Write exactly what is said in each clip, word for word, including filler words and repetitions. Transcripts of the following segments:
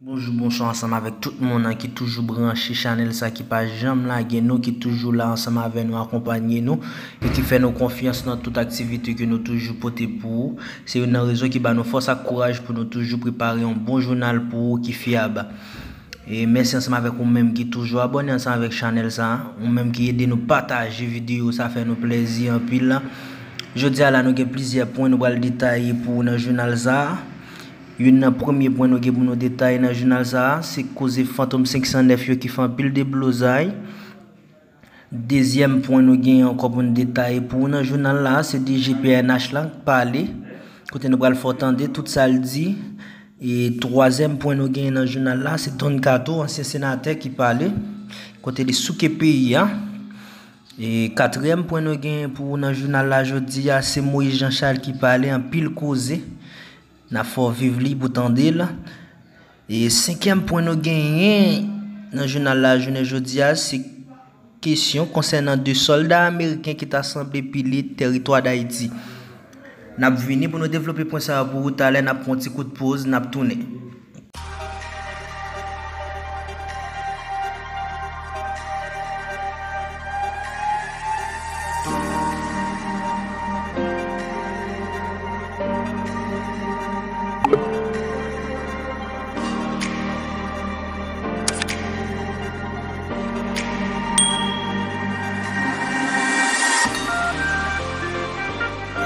Bonjou, bonswa ansanm avèk tout moun ki toujou branche chanèl sa, ki pa janm lage nou, ki toujou la ansanm avè nou, akonpanye nou, e ki fè nou konfyans nan tout aktivite ke nou toujou pote pou ou. Se youn nan rezon ki ba nou fòs ak kouraj pou nou toujou prepare yon bon jounal pou ou ki fyab. E mèsi ansanm avèk ou menm ki toujou abòne ansanm avèk chanèl sa, ou menm ki ede nou pataje videyo sa, fè nou plèzi anpil. Jodi a la, nou gen plizyè pwen nou pral detaye pou ou nan jounal sa. Youn nan premye pwen nou gen pou nou detaye nan jounal sa a, se koze Fantom senk san nèf yo ki fè anpil deblozay. Dezyèm pwen nou gen ankò pou nou detaye pou ou nan jounal la, se D G P N H la k pale, kote nou pral fè w tande tout sa l di. E twazyèm pwen nou gen nan jounal la, se Don Kato, ansyen senatè, ki pale, kote li souke peyi a. E katriyèm pwen nou gen pou ou nan jounal la jodi a, se Moïse Jean Charles ki pale, anpil koze. N ap fè w viv li pou tande l. E senkyèm pwen nou genyen nan jounal la jounen jodi a, se kesyon konsènan de sòlda ameriken ki ta sanble pile tèritwa Dayiti. N ap vini pou nou devlope pwen sa a pou ou talè, n ap pran yon ti kout poz, n ap tounen.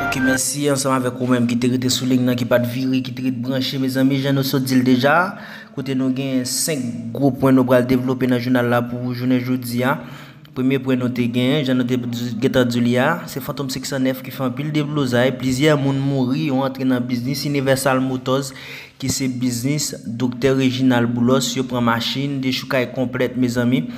Ok, mèsi ansanm avèk ou menm ki te rete sou liy nan, ki pa t vire, ki te ret branche, mezanmi, jan nou sot di l deja, kote nou gen senk gwo pwen nou pral devlope nan jounal la pou jounen jodi a. Premye pwen nou te gen, jan nou te gentan di li a, se Fantom senk san nèf ki fè anpil deblozay, plizyè moun mouri, yo antre nan biznis Universal Motors, ki se biznis Doktè Reginald Boulos, yo pran machin, dechoukay konplèt, mezanmi.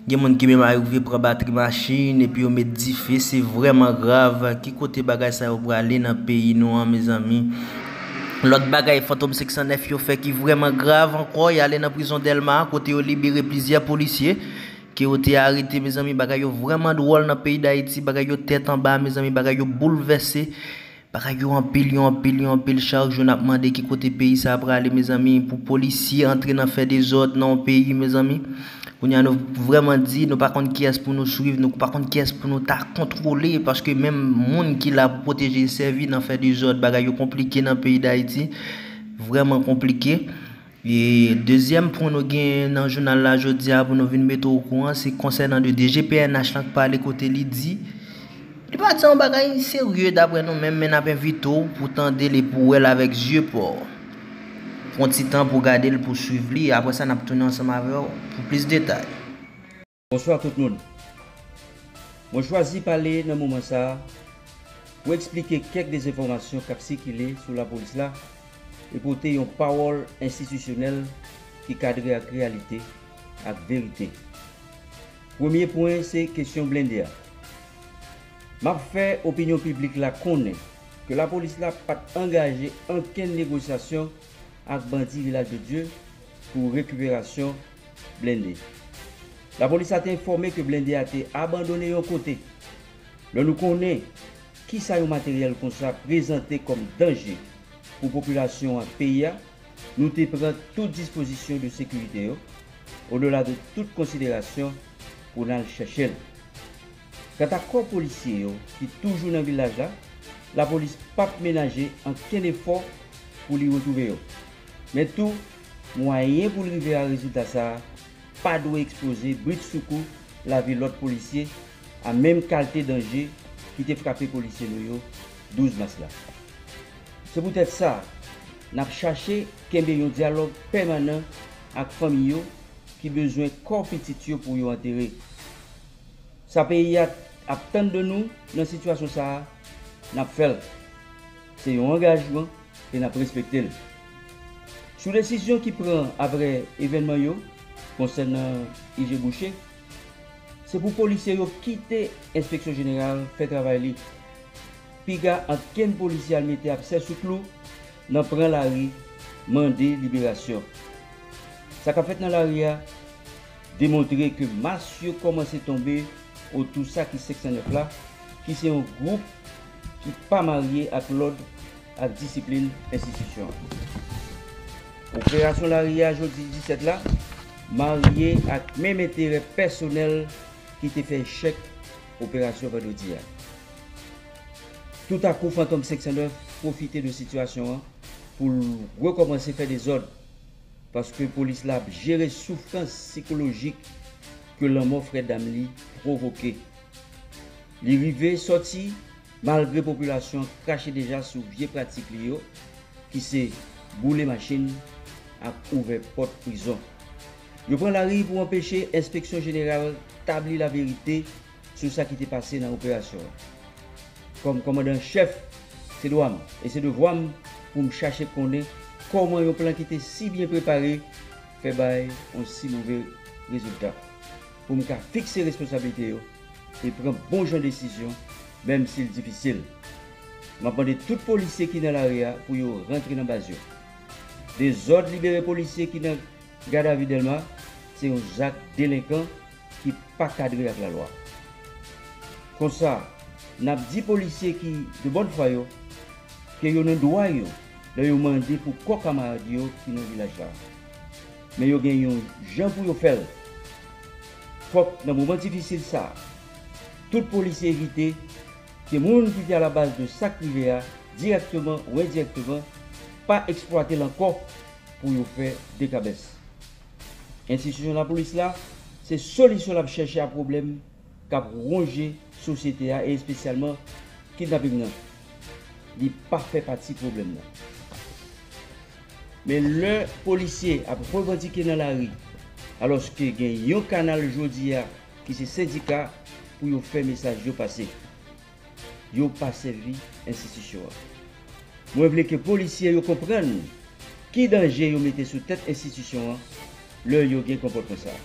Gen moun ki menm arive pran batri machin, epi yo met dife, se vrèman grav. Ki kote bagay sa yo prale nan peyi nou an, mezanmi? Lòt bagay Fantom senk san nèf yo fè ki vrèman grav ankò, y ale nan prizon Dèlma, kote yo libere plizyè polisye ke yo te arete, mezanmi. Bagay yo vrèman dwòl nan peyi Dayiti, bagay yo tèt anba, mezanmi, bagay yo boulvèse. Bagay yo anpil, yo anpil, yo anpil. Chak jou n ap mande ki kote peyi sa a prale, mezanmi, pou polisye antre nan fè dezòd nan yon peyi, mezanmi. Kounye a nou vrèman di, nou pa konn kiyès pou nou swiv, nou pa konn kiyès pou nou ta kontwole, paske menm moun ki la pou pwoteje e sèvi nan fè dezòd, bagay yo konplike nan peyi Dayiti, vrèman konplike. E dezyèm pwen nou gen nan jounal la jodi a pou nou vin mete w okouran, se konsènan de D G P N H lan k pale, kote li di, li pa di yon bagay serye daprè nou menm, men n ap envite w pou tande l e pou w wè l avèk zye pa w. Pran ti tan pou gade l, pou swiv li, apre sa n ap tounen ansanm avè w pou plis detay. Bonswa tout moun. Mwen chwazi pale nan moman sa a pou eksplike kèk dezenfòmasyon k ap sikile sou lapolis la e pote yon pawòl enstitisyonèl ki kadre ak reyalite, ak verite. Premye pwen se kesyon blende a. M ap fè opinyon piblik la konnen ke lapolis la pa t angaje ankenn negosyasyon ak bandi Vilaj de Dye pou rekiperasyon blende. Lapolis la te enfòme ke blende a te abandone yon kote. Lè nou konnen kisa yon materyèl konsa prezante kòm danje pou popilasyon ak peyi a, nou te pran tout dispozisyon de sekirite yo, odela de tout konsiderasyon, pou n al chèche l. Kanta kò polisye yo ki toujou nan vilaj la, lapolis p ap menaje ankenn efò pou li retwouve yo. Men tou, mwayen pou l rive a rezilta sa a pa dwe ekspoze britsoukou lavi lòt polisye a menm kalte danje ki te frape polisye nou yo douz mas la. Se poutèt sa, n ap chache kenbe yon dyalòg pèmanan ak fanmi yo ki bezwen kò pitit yo pou yo antere. Sa peyi a ap tann de nou nan sitiyasyon sa a, n ap fè l. Se yon angajman e n ap respekte l. Sou desizyon ki pran apre evènman yo konsènan I G Boucher, se pou polisye yo kite Enspeksyon Jeneral fè travay li. Piga ankenn polisye al mete absè sou klou nan pran lari, mande liberasyon. Sa k ap fèt nan lari a demontre ke mas yo kòmanse tonbe otou sa ki senk san nèf la, ki se yon gwoup ki pa marye ak lòd ak disiplin enstitisyon an. Operasyon lari a jodi disèt la marye ak menm enterè pèsonèl ki te fè echèk operasyon vandredi a. Toutakou, Fantom senk san nèf pwofite de sitiyasyon an pou l rekòmanse fè dezòd, paske polis la ap jere soufrans sikolojik ke lanmò frè dam li pwovoke. Li rive sòti malgre popilasyon an krache deja sou vye pratik li yo, ki se boule machin ak ouvè pòt prizon. Yo pran lari pou anpeche Enspeksyon Jeneral tabli laverite sou sa ki te pase nan operasyon an. Kòm kòmandan an chèf, se dwa m e se devwa m pou m chache konnen kòman yon plan ki te si byen prepare fè bay yon si move rezilta, pou m ka fikse responsablite yo e pran bon jan desizyon, menm si l difisil. M ap mande tout polisye ki nan lari a pou yo rantre nan baz yo. Dezòd libere polisye ki nan gadavi Dèlma se yon zak delenkan ki pa kadre ak lalwa. Konsa, n ap di polisye ki de bòn fwa yo ke yo nan dwa yo lè yo mande pou kò kamarad yo ki nan vilaj la. Men yo gen yon jan pou yo fè l. Fòk nan moman difisil sa a, tout polisye evite ke moun ki te alabaz de sa k rive a, dirèkteman ou endirèkteman, pa eksplwate l ankò pou yo fè dekabès. Enstitisyon lapolis la se solisyon l ap chèche a pwoblèm k ap wonje sosyete a e espesyalman kidnaping nan. Li pa fè pati pwoblèm nan. Men lè polisye ap revandike nan lari, alòske gen yon kanal jodi a ki se sendika pou yo fè mesaj yo pase, yo pa sèvi enstitisyon an. Mwen vle ke polisye yo konprann ki danje yo mete sou tèt enstitisyon an lè yo gen konpòtman sa a.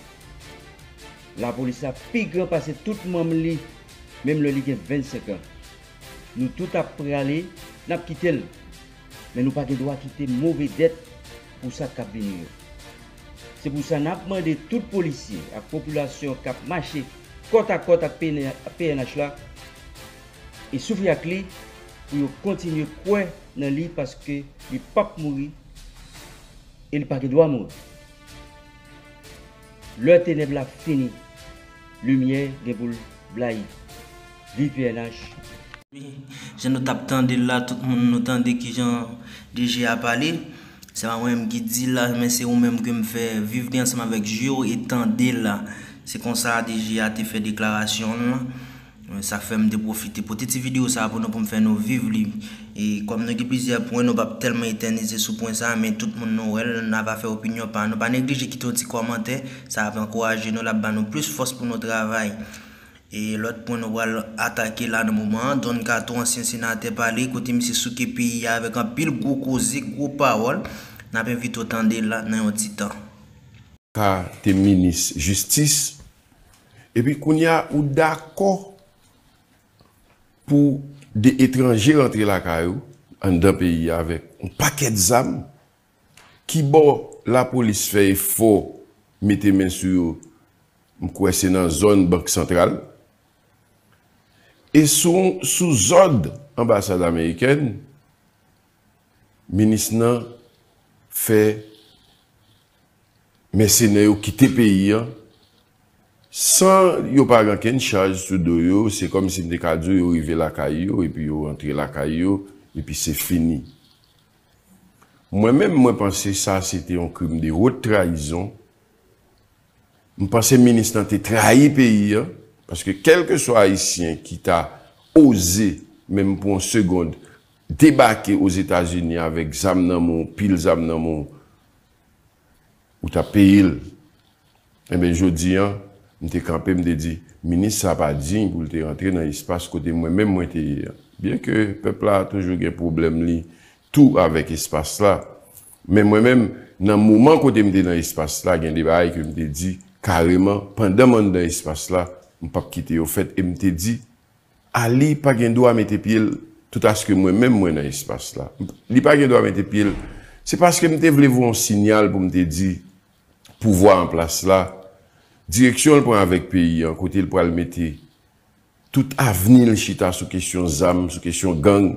Lapolis la pi gran pase tout manm li, menm lè li gen vennsenk an. Nou tout ap prale, n ap kite l. Men nou pa gen dwa kite move dèt pou sa k ap vini yo. Se pou sa n ap mande tout polisye ak popilasyon k ap mache kòtakòt ak P N H la e soufri ak li pou yo kontinye kwè nan li, paske li p ap mouri e li pa gen dwa mouri. Lè tenèb la fini, limyè gen pou l blayi. Viv P N H! Jan nou t ap tande l la, tout moun nou tande kijan D G a pale. Se pa mwen menm ki di l la, men se ou menm ke m fè viv li ansanm avèk je w e tande l la. Se konsa D G a te fè deklarasyon l lan. Sa fè m te pwofite pote ti videyo sa a pou nou, pou m fè nou viv li. E kòm nou gen plizyè pwen, nou p ap tèlman etènize sou pwen sa a, men tout moun nou wè l, n a va fè opinyon pa nou. Pa neglije kite yon ti kòmantè, sa ap ankouraje nou, l ap ba nou plis fòs pou nou travay. E lòt pwen nou pral atake la nan moman an, Don Kato, ansyen senatè, pale kote misye souke peyi a avèk anpil gwo koze, gwo pawòl. N ap envite w tande l la nan yon ti tan. Ka te minis jistis, epi kounye a ou dakò pou de etranje rantre lakay ou, anndan peyi a avèk yon pakèt zam, kibò lapolis fè efò mete men sou yo, m kwè se nan zòn Bank Santral. E sou, sou zòd anbasad amerikèn, minis nan fè mèsenè yo kite peyi an san yo pa gen okenn chaj sou do yo. Se kòmsi m te ka di w, yo rive lakay yo, epi yo rantre lakay yo, epi se fini. Mwen menm, mwen panse sa se te yon krim de wot trayizon. M panse minis lan te trayi peyi an, paske kèlkeswa Ayisyen ki ta oze, menm pou yon segond, debake Ozetazini avèk zam nan men w, pil zam nan men w, ou t ap peye l. Enben, jodi a, m te kanpe, m te di, minis sa pa diy pou l te rantre nan espas kote mwen menm mwen te ye a. Byenke pèp la toujou gen pwoblèm li tou avèk espas la, men mwen menm, nan moman kote m te nan espas la, gen de bagay ke m te di kareman, pandan m anndan espas la, m p ap kite yo fèt, e m te di, Ali pa gen dwa mete pye l toutaske mwen menm mwen nan espas la. Li pa gen dwa mete pye l. Se paske m te vle voye yon siyal pou m te di pouvwa an plas la, direksyon l pran avèk peyi an, kote l pral mete tout avni l chita sou kesyon zam, sou kesyon gang.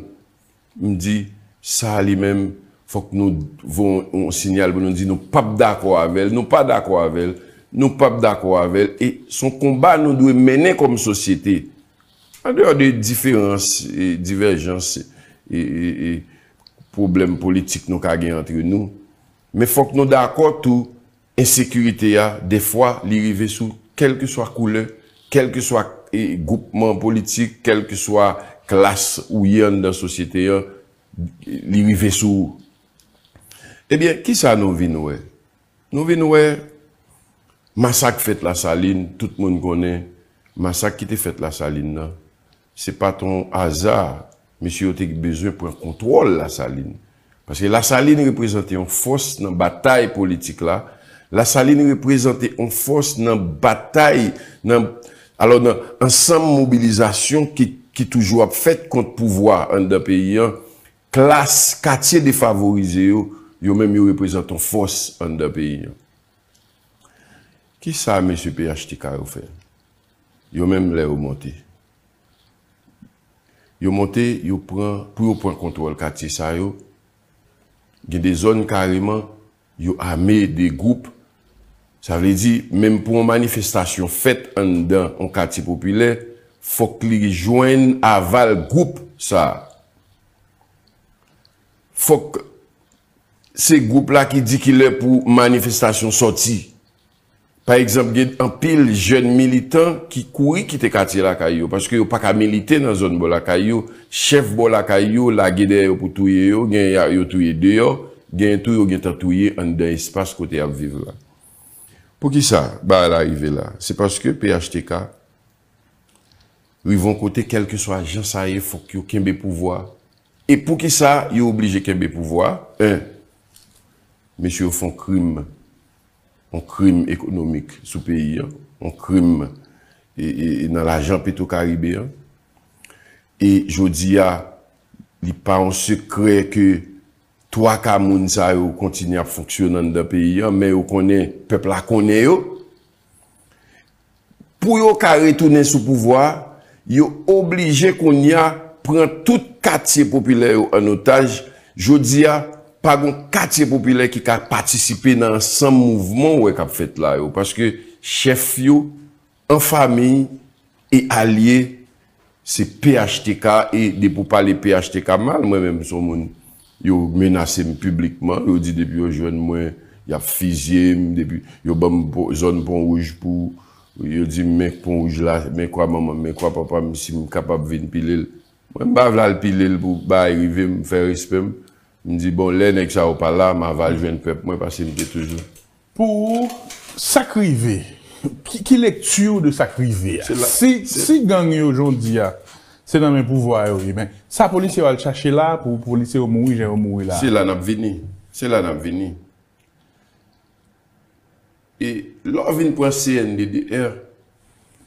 M di, sa li menm, Fòk nou voye yon sinyal pou nou di nou p ap dakò avè l, nou pa dakò avè l, nou p ap dakò avè l. E se yon konba nou dwe mennen kòm sosyete. Andeyò de diferans, e, divèjans, e, e, e pwoblèm politik nou ka gen antre nou, men fòk nou dakò tou, ensekirite a, dèfwa, li rive sou kèlkeswa koulè, kèlkeswa, e, gwoupman politik, kèlkeswa klas ou ye anndan sosyete an, li rive sou ou. Ebyen, kisa nou vin wè? Nou vin wè masak fèt Lasalin, tout moun konnen masak ki te fèt Lasalin nan, se pa t yon aza, mesye yo te bezwen pran kontwòl Lasalin. Paske Lasalin reprezante yon fòs nan batay politik la, Lasalin reprezante yon fòs nan batay, nan, alò, nan ansanm mobilizasyon ki, ki toujou ap fèt kont pouvwa anndan peyi an, klas, katye defavorize yo, yo menm yo reprezante yon fòs anndan peyi an. Kisa mesye P H T K yo fè? Yo menm lè yo monte. Yo monte, yo pran, pou yo pran kontwòl katye sa yo, gen de zòn kareman, yo ame de gwoup. Sa vle di, menm pou yon manifestasyon fèt anndan yon katye popilè, fòk li jwenn aval gwoup sa a. Fòk se gwoup la ki di ki lè pou manifestasyon sòti. Pa egzanp, gen anpil jèn militan ki kouri kite katye lakay yo, paske yo pa ka milite nan zòn bò lakay yo. Chèf bò lakay yo lage dèyè yo pou touye yo, gen ya yo touye deyò, gen tou yo gentan touye anndan espas kote y ap viv la. Poukisa bagay la rive la? Se paske P H T K rive yon kote, kèlkeswa jan sa ye, fòk yo kenbe pouvwa. E poukisa yo oblije kenbe pouvwa? En, mesye yo fè yon krim, yon krim ekonomik sou peyi an, yon krim, e, e, e nan lajan Petwokaribe an. E jodi a, li pa yon sekrè ke twa ka moun sa yo kontinye ap fonksyone anndan peyi an, men yo konnen, pèp la konnen yo. Pou yo ka retounen sou pouvwa a, yo oblije kounye a pran tout katye popilè yo an otaj. Jodi a, pa gon katye popilè ki ka patisipe nan ansanm mouvman w wè k ap fèt la yo, paske chèf yo, an fanmi e alye, se P H T K, e depi w pale P H T K mal, mwen menm se yon moun, yo menase m piblikman, yo di depi yo jwenn mwen, y ap fizye m, depi yo ban m po-, zòn Pon Wouj pou, yo di m men Pon Wouj la, men kwa manman m, men kwa papa m, si m kapab vin pile l. Mwen m pa vle al pile l pou bagay rive m, fè respè m. M di, bon, lè nèg sa yo pa la, m ava al jwenn pèp mwen, paske m te toujou. Pou ou, sa k rive, ki, ki lekti w de sa k rive a? Se la, si, se si gang yo jodi a, se nan men pouvwa yo ye, men sa polisye yo al chache la, pou polisye yo mouri jan yo mouri la? Se la n ap vini. Se la n ap vini. E lè w vin pran C N D D R,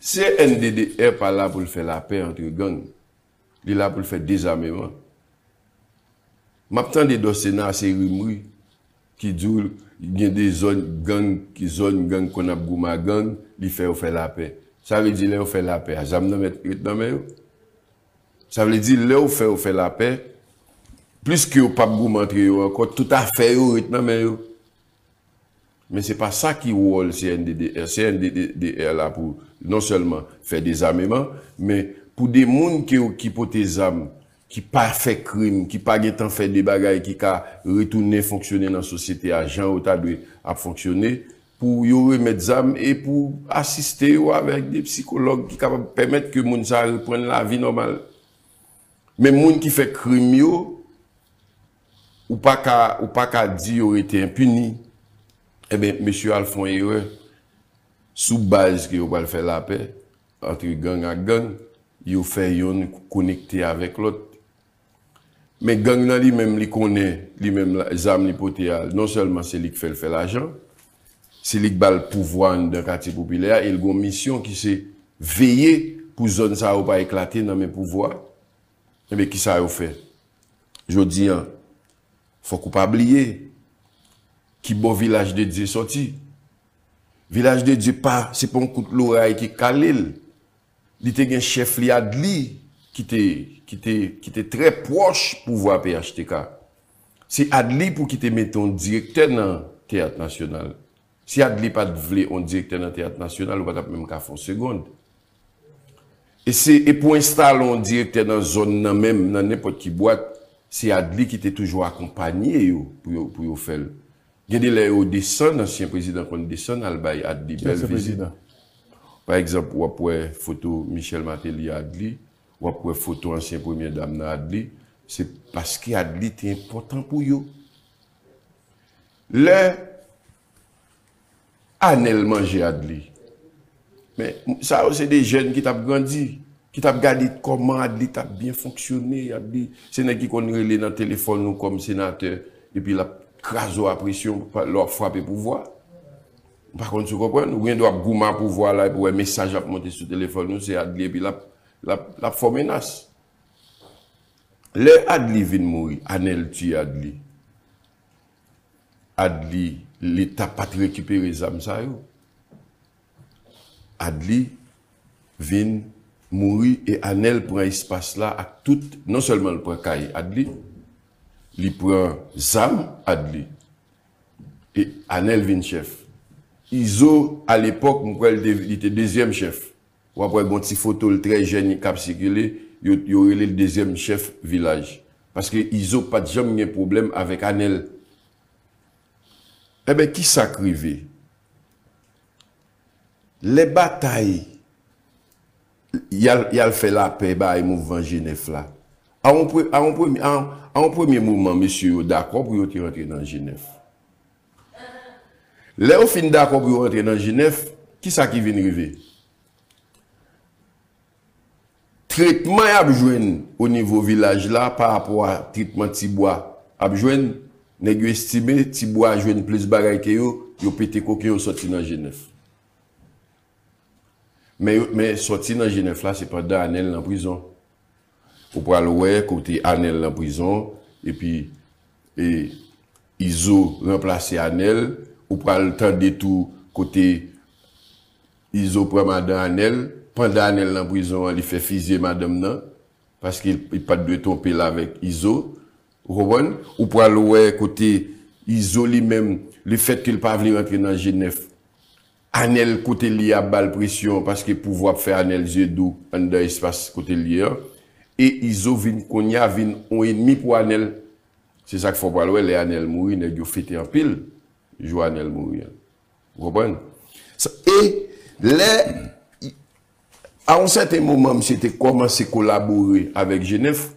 C N D D R pa la pou l fè lapè antre gang. Li la pou l fè dezameman. M ap tande Dòsena, se rimri ki di w gen de zòn gang, ki zòn gang konn ap goumen ak gang, li fè yo fè lapè. Sa vle di lè yo fè lapè a, zam nan mèt ret nan men yo? Sa vle di lè yo fè yo fè lapè, plis ke yo p ap goumen antre yo ankò, tout afè yo ret nan men yo. Men se pa sa ki wòl C N D D R. C N D D R la pou non sèlman fè dezameman, men pou de moun ke, ki pote zam, ki pa fè krim, ki pa gentan fè de bagay ki ka retounen fonksyone nan sosyete a jan yo ta dwe ap fonksyone, pou yo remèt zam e pou asiste yo avèk de sikològ ki kapab pèmèt ke moun sa reprann lavi nòmal. Men moun ki fè krim yo, ou pa ka, ou pa ka di yo rete enpini. Enben, mesye yo al fè yon erè sou baz ke yo pral fè lapè antre gang ak gang, yo fè yonn konekte avèk lòt. Men gang nan li menm, li konnen, li menm, la, zam li pote a, non sèlman se li k fè l fè lajan, se li k ba l pouvwa anndan katye popilè a, e l gon misyon ki se veye pou zòn sa yo pa eklate nan men pouvwa. Enben, kisa yo fè? Jodi a, fòk ou pa bliye ki bò Vilaj de Dye sòti. Vilaj de Dye pa, se pa yon kout loray ki kale l. Li te gen chèf li, Adli, ki te, ki te, ki te trè pwòch pouvwa P H T K. Se Adli pou ki te mete yon direktè nan Teyat Nasyonal. Si Adli pa t vle yon direktè nan Teyat Nasyonal, ou pa t ap menm ka fè yon segond. E se, e pou enstale yon direktè nan zòn nan menm, nan nenpòt ki bwat, se Adli ki te toujou akonpanye yo pou yo, pou yo fè l. Gen de lè yo desann, ansyen prezidan konn desann, al bay Adli bèl vizit. Pa egzanp, w ap wè foto Michel Martelly a Adli, w ap wè foto ansyen premyè dam nan Adli, se paske Adli te enpòtan pou yo. Lè Anèl manje Adli. Men, sa yo se de jèn ki t ap grandi, ki t ap gade kòman Adli t ap byen fonksyone. Adli, se nèg ki konn rele nan telefòn ou kòm senatè, epi l ap kraze w a presyon lè w ap frape pouvwa. M pa konn si w konprann. Ou gen dwa ap goumen a pouvwa la, epi w wè mesaj ap monte sou telefòn ou, se Adli, epi l ap, l ap, l ap fè w menas. Lè Adli vin mouri, Anèl tiye Adli. Adli, Leta pa t rekipere zam sa yo. Adli vin mouri e Anèl pran espas la ak tout, non sèlman l pran kay Adli, li pran zam Adli. E Anèl vin chèf. Izo, alepòk, m kwè li te, li te dezyèm chèf. W ap wè gon ti foto l trè jèn k ap sikile, yo, yo rele l dezyèm chèf vilaj. Paske Izo pa t janm gen pwoblèm avèk Anèl. Enben, kisa k rive? Lè batay, y al, y al fè lapè bay mouvman Jenèf la. A yon pre-, a yon premye, a, a yon premye moman, mesye yo dakò pou yo te rantre nan Jenèf. Lè yo fin dakò pou yo rantre nan Jenèf, kisa ki vin rive? Tretman y ap jwenn o nivo vilaj la pa rapò a tretman Tibwa ap jwenn, nèg yo estime Tibwa jwenn plis bagay ke yo, yo pete koken yo sòti nan Jenèf. Men yo, men sòti nan Jenèf la, se pandan Anèl nan prizon. Ou pral wè kote Anèl nan prizon, epi, e, Izo ranplase Anèl, ou pral tande tou kote Izo pran madan Anèl, pandan Anèl nan prizon an, li fè fizye madanm nan, paske li pa t dwe twonpe l avèk Izo. Ou konprann? Ou pral wè kote Izo li menm, lefètke l pa vle rantre nan Jenèf, Anèl kote l ye ap ba l presyon, paske pouvwa ap fè Anèl zye dou anndan espas kote l ye an. E Izo vin kounye a vin yon enmi pou Anèl. Se sa k fè w pral wè lè Anèl mouri, nèg yo fete anpil jou Anèl mouri an. Ou konprann? Sa, e lè, a yon sèten moman, misye te kòmanse kolabore avèk Jenèf,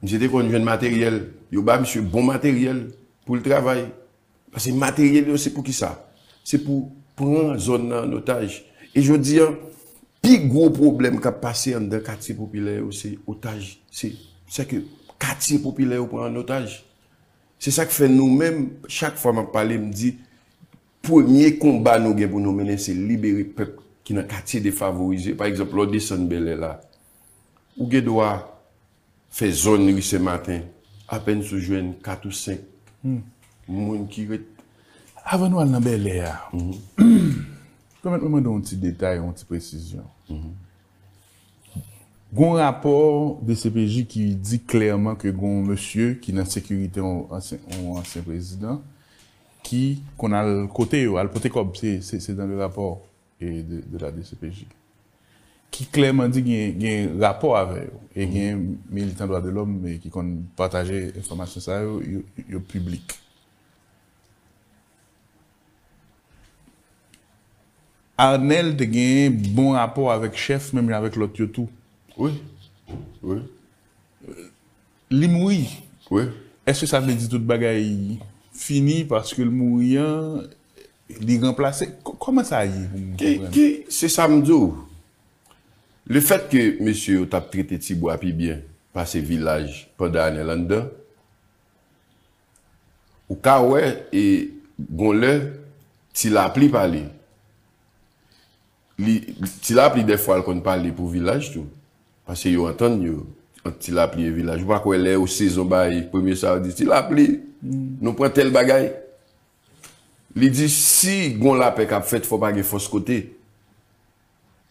misye te konn jwenn materyèl. Yo ba misye bon materyèl pou l travay. Paske materyèl yo, se pou ki sa? Se pou pran zòn nan an otaj. E jodi a, pi gwo pwoblèm k ap pase anndan katye popilè yo, se otaj. Se, se ke katye popilè yo pran an otaj. Se sa k fè nou menm, chak fwa m ap pale, m di, premye konba nou gen pou nou mennen, se libere pèp ki nan katye defavorize. Pa egzanp, lè w desann Bèlè la, ou gen dwa fè zòn ri Senmaten, apèn si w jwenn kat ou senk moun ki ret. Avan nou al nan Bèlè a, pèmèt mwen mande w yon ti detay, yon ti presizyon. Gon rapò D C P J ki di klèman ke gon mesye ki nan sekirite yon ansyen, yon ansyen prezidan ki konn al kote yo, al pote kòb, se, se, se dans le rapport e de, de la D C P J, ki klèman di gen, gen rapò avè yo. E gen militan dwa de lòm e ki konn pataje enfòmasyon sa yo, yo, yo piblik. Anèl te gen bon rapò avèk chèf, menm jan avèk lòt yo tou. Wi. Wi. Li mouri. Wi. Èske sa vle di tout bagay fini paske l mouri an, li ranplase? K-, kòman sa ye pou m konprann? Ki, ki, se sa m di w. Lefètke mesye yo t ap trete Tibwa pi byen pase Vilaj pandan Anèl anndan, ou ka wè, e, gon lè, Ti Lapli pale. Li, Ti Lapli dèfwa l konn pale pou Vilaj tou. Paske yo antann yo, ant Ti Lapli e Vilaj. Ou pa kwè lè yo sezon bay premye sa yo di, "Ti Lapli, nou pran tèl bagay." Li di, "Si gon lapè k ap fèt, fò pa gen fòs kote.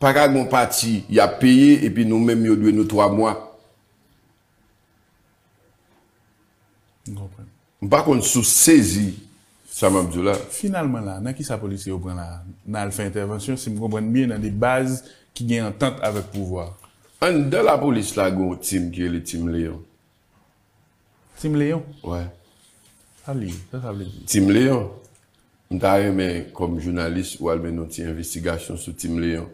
Pa ka gon pati y ap peye, epi nou menm yo dwe nou twa mwa." M pa konn si w sezi sa m ap di w la. Finalman la, nan kisa polisye yo pran la? Nan al fè entèvansyon, si m konprann byen, nan de baz ki gen antant avèk pouvwa. Anndan lapolis la, gen yon tim ki rele Tim Leyon. Tim Leyon? Wi. Sa li, sa sa vle di? Tim Leyon. M ta renmen, kòm jounalis, ou al mennen yon ti envestigasyon sou Tim Leyon.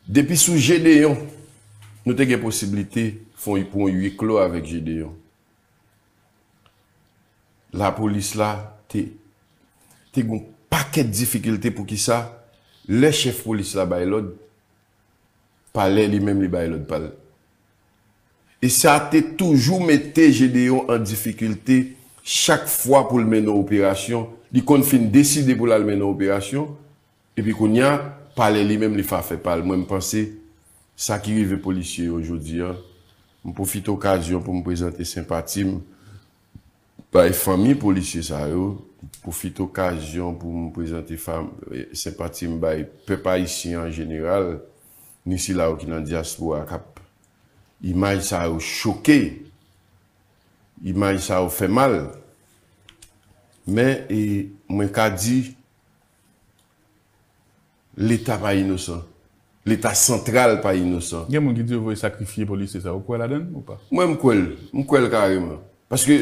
Depi sou Jedeyon, nou te gen posiblite pou yon ui klo avèk Jedeyon. Lapolis la te te gen yon pakèt difikilte. Poukisa? Lè chèf polis la bay lòd, palè li menm li bay lòd pa l. E sa te toujou mete Jedeyon an difikilte chak fwa pou l mennen yon operasyon. Li konn fin deside pou l al mennen yon operasyon, epi kounye a, palè li menm li fa fè pa l. Mwen, m panse, sa ki rive polisye yo jodi a, m pwofite okazyon pou m prezante senpati m bay fanmi polisye sa yo, m pwofite okazyon pou m prezante senpati m bay pèp ayisyen an jeneral, ni sila yo ki nan dyaspora k ap, imaj sa yo choke, imaj sa yo fè mal. Men, e, mwen ka di, Leta pa inosan. Leta santral pa inosan. Gen moun ki di yo voye sakrifye polisye sa. Ou kwè ladan l ou pa? Mwen, m kwè l. M kwè l kareman. Paske,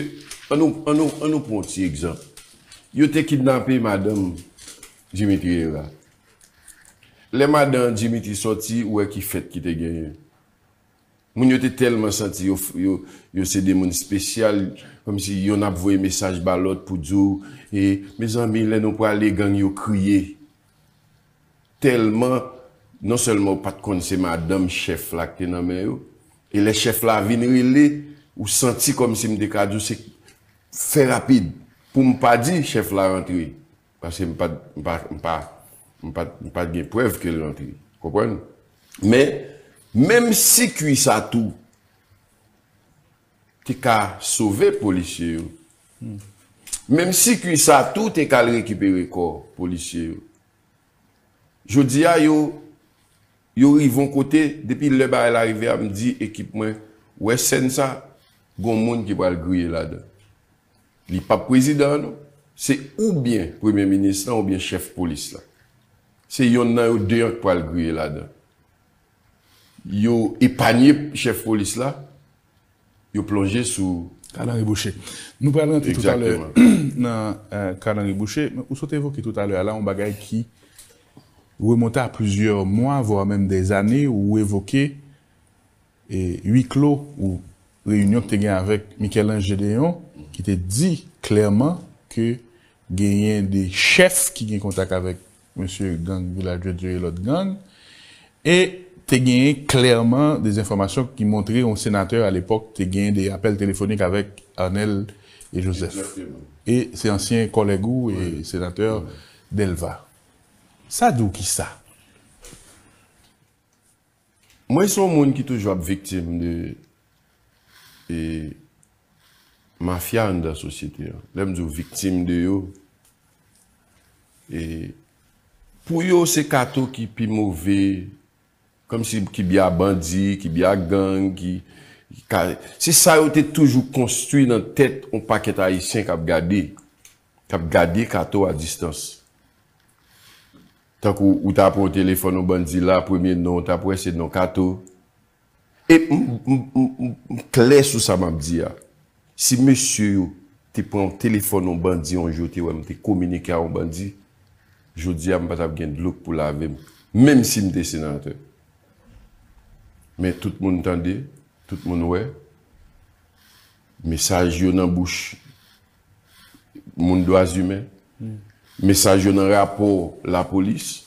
ann nou, ann nou, ann nou pran yon ti egzanp. Yo te kidnape madanm Dimitri Herard. Lè madanm Dimitri sòti, ou wè ki fèt ki te genyen. Moun yo te tèlman santi yo, yo, yo se de moun espesyal, kòmsi yonn ap voye mesaj ba lòt pou di w, e, mezanmi, lè nou prale, gang yo kriye. Tèlman, non sèlman ou pa t konn se madanm chèf la k te nan men yo, e lè chèf la vin rele, ou santi kòmsi m te ka di w se fè rapid pou m pa di chèf la rantre. Paske m pa, m pa, m pa, m pa, m pa t gen prèv ke l rantre. Konprann? Men, menm sikui sa tou te ka sove polisye yo. Menm sikui sa tou te ka al rekipere kò polisye yo. Jodi a, yo, yo rive yon kote, depi lè bagay la rive a, m di ekip mwen, wè sèn sa, gon moun ki pral griye ladan. Li p ap prezidan an non. Se oubyen premye minis lan oubyen chèf polis la. Se yonn nan yo de an k pral griye ladan. Yo epanye chèf polis la, yo plonje sou. Ka Lanri Boucher. Nou pral rantre toutalè nan ka Lanri Boucher. Ou sot evoke toutalè a la yon bagay ki remonte a plizyè mwa, vwa menm dèzane, ou evoke e, wi klo ou reyinyon ki te gen avèk Michel-Ange Gédéon, ki te di klèman ke genyen de chèf ki gen kontak avèk mesye gang Vilaj de Dye e lòt gang, e te genyen klèman de enfòmasyon ki montre yon senatè alepòk te genyen de apèl telefonik avèk Arnel e Joseph. E se ansyen kòlèg ou e senatè Delva. Sa di w kisa? Mwen se yon moun ki toujou ap viktim de e, mafya anndan sosyete an. Lè m di w viktim de yo, e, pou yo se Kato ki pi move, kòmsi ki byen a bandi, ki byen a gang, ki, ki ka, se sa yo te toujou konstwi nan tèt yon pakèt Ayisyen k ap gade, k ap gade Kato a distans. Tankou ou ta pran yon telefòn yon bandi la, premye non ou ta pran se non Kato. E m, m, m, m, m klè sou sa m ap di a. Si mesye yo te pran yon telefòn yon bandi yon jou, yo te wè m te kominike a yon bandi, jodi a m pa t ap gen dlo k pou lave m, menm si m te senatè. Men tout moun tande, tout moun wè. Mesaj yo nan bouch moun dwa imen, mesaj yo nan rapò lapolis,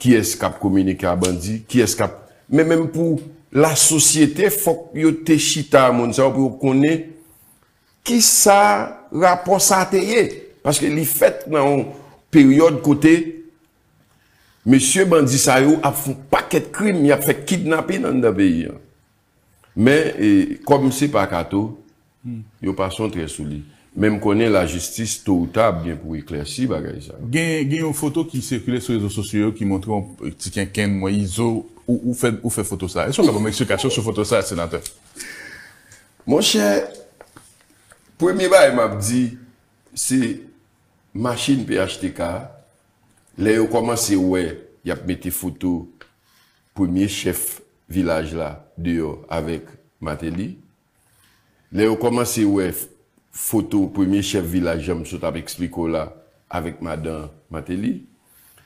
kiyès k ap kominike a bandi, kiyès k ap, men menm pou lasosyete, fòk yo te chita a moun sa yo pou yo konnen kisa rapò sa te ye. Paske li fèt nan yon peryòd kote mesye bandi sa yo ap fè yon pakèt krim, y ap fè kidnapin anndan peyi an. Men, e, kòm se pa Kato, yo pase yon trè sou li. Men m konnen lajistis, to ou ta, ap gen pou eklèsi bagay sa yo. Gen, gen yon foto ki sikile sou rezo sosyo yo ki montre yon ti kenkenn, mwen, Izo, ou, ou fè, ou fè foto sa. Èske w ka ban m eksplikasyon sou foto sa, senatè? Monchè, Premye bagay m ap di, se machin P H T K a, lè yo kòmanse wè y ap mete foto premye chèf vilaj la deyò avèk Martelly, lè yo kòmanse wè f- foto premye chèf vilaj, jan m sot ap eksplike w la, avèk madan Martelly,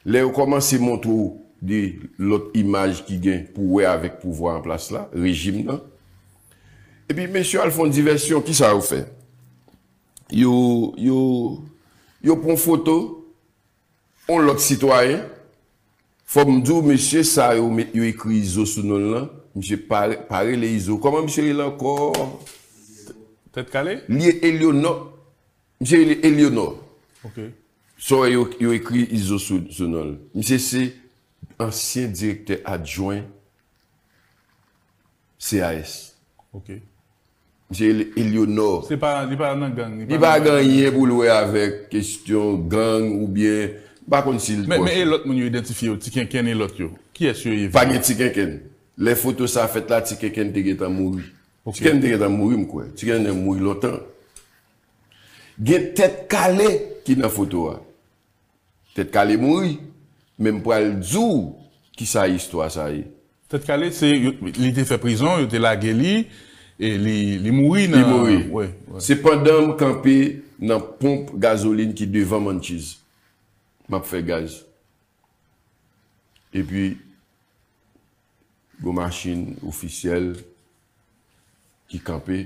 lè yo kòmanse montre w de lòt imaj ki gen pou wè avèk pouvwa an plas la, rejim nan, epi mesye al fè yon divèsyon, kisa yo fè? Yo, yo, yo pran foto yon lòt sitwayen, fò m di w, mesye sa yo met, yo ekri Izo sou non l lan, misye pa, pa rele Izo. Kòman misye rele ankò? Tèt kale? Li Elionò. Misye rele Elionò. Ok. Sa w wè yo, yo ekri Izo sou, sou non l. Misye se ansyen direktè adjwen C A S. Ok. Misye rele Elionò. Se pa, li pa nan gang. Li pa gen anyen pou l wè avèk kesyon gang oubyen, m pa konn si l Men, men e pwòch. Lòt moun yo idantifye yo, Ti Kenkenn e lòt yo? Kiyès yo ye? Pa gen Ti Kenkenn. Lè foto sa fèt la, Ti Kenkenn te gentan mouri. Ok. Ti Kenkenn te gentan mouri, m kwè. Ti Kenkenn te mouri lontan. Gen Tèt Kale ki nan foto a. Tèt Kale mouri. Men m pral di w kisa istwa sa ye. Tèt Kale, se yo- li te fè prizon, yo te lage li, e li, li mouri nan... Li mouri. Wi, wi. Se pandan m kanpe nan ponp gazolin ki devan Munchies. M ap fè gaz. Epi, gon machin ofisyèl ki kanpe.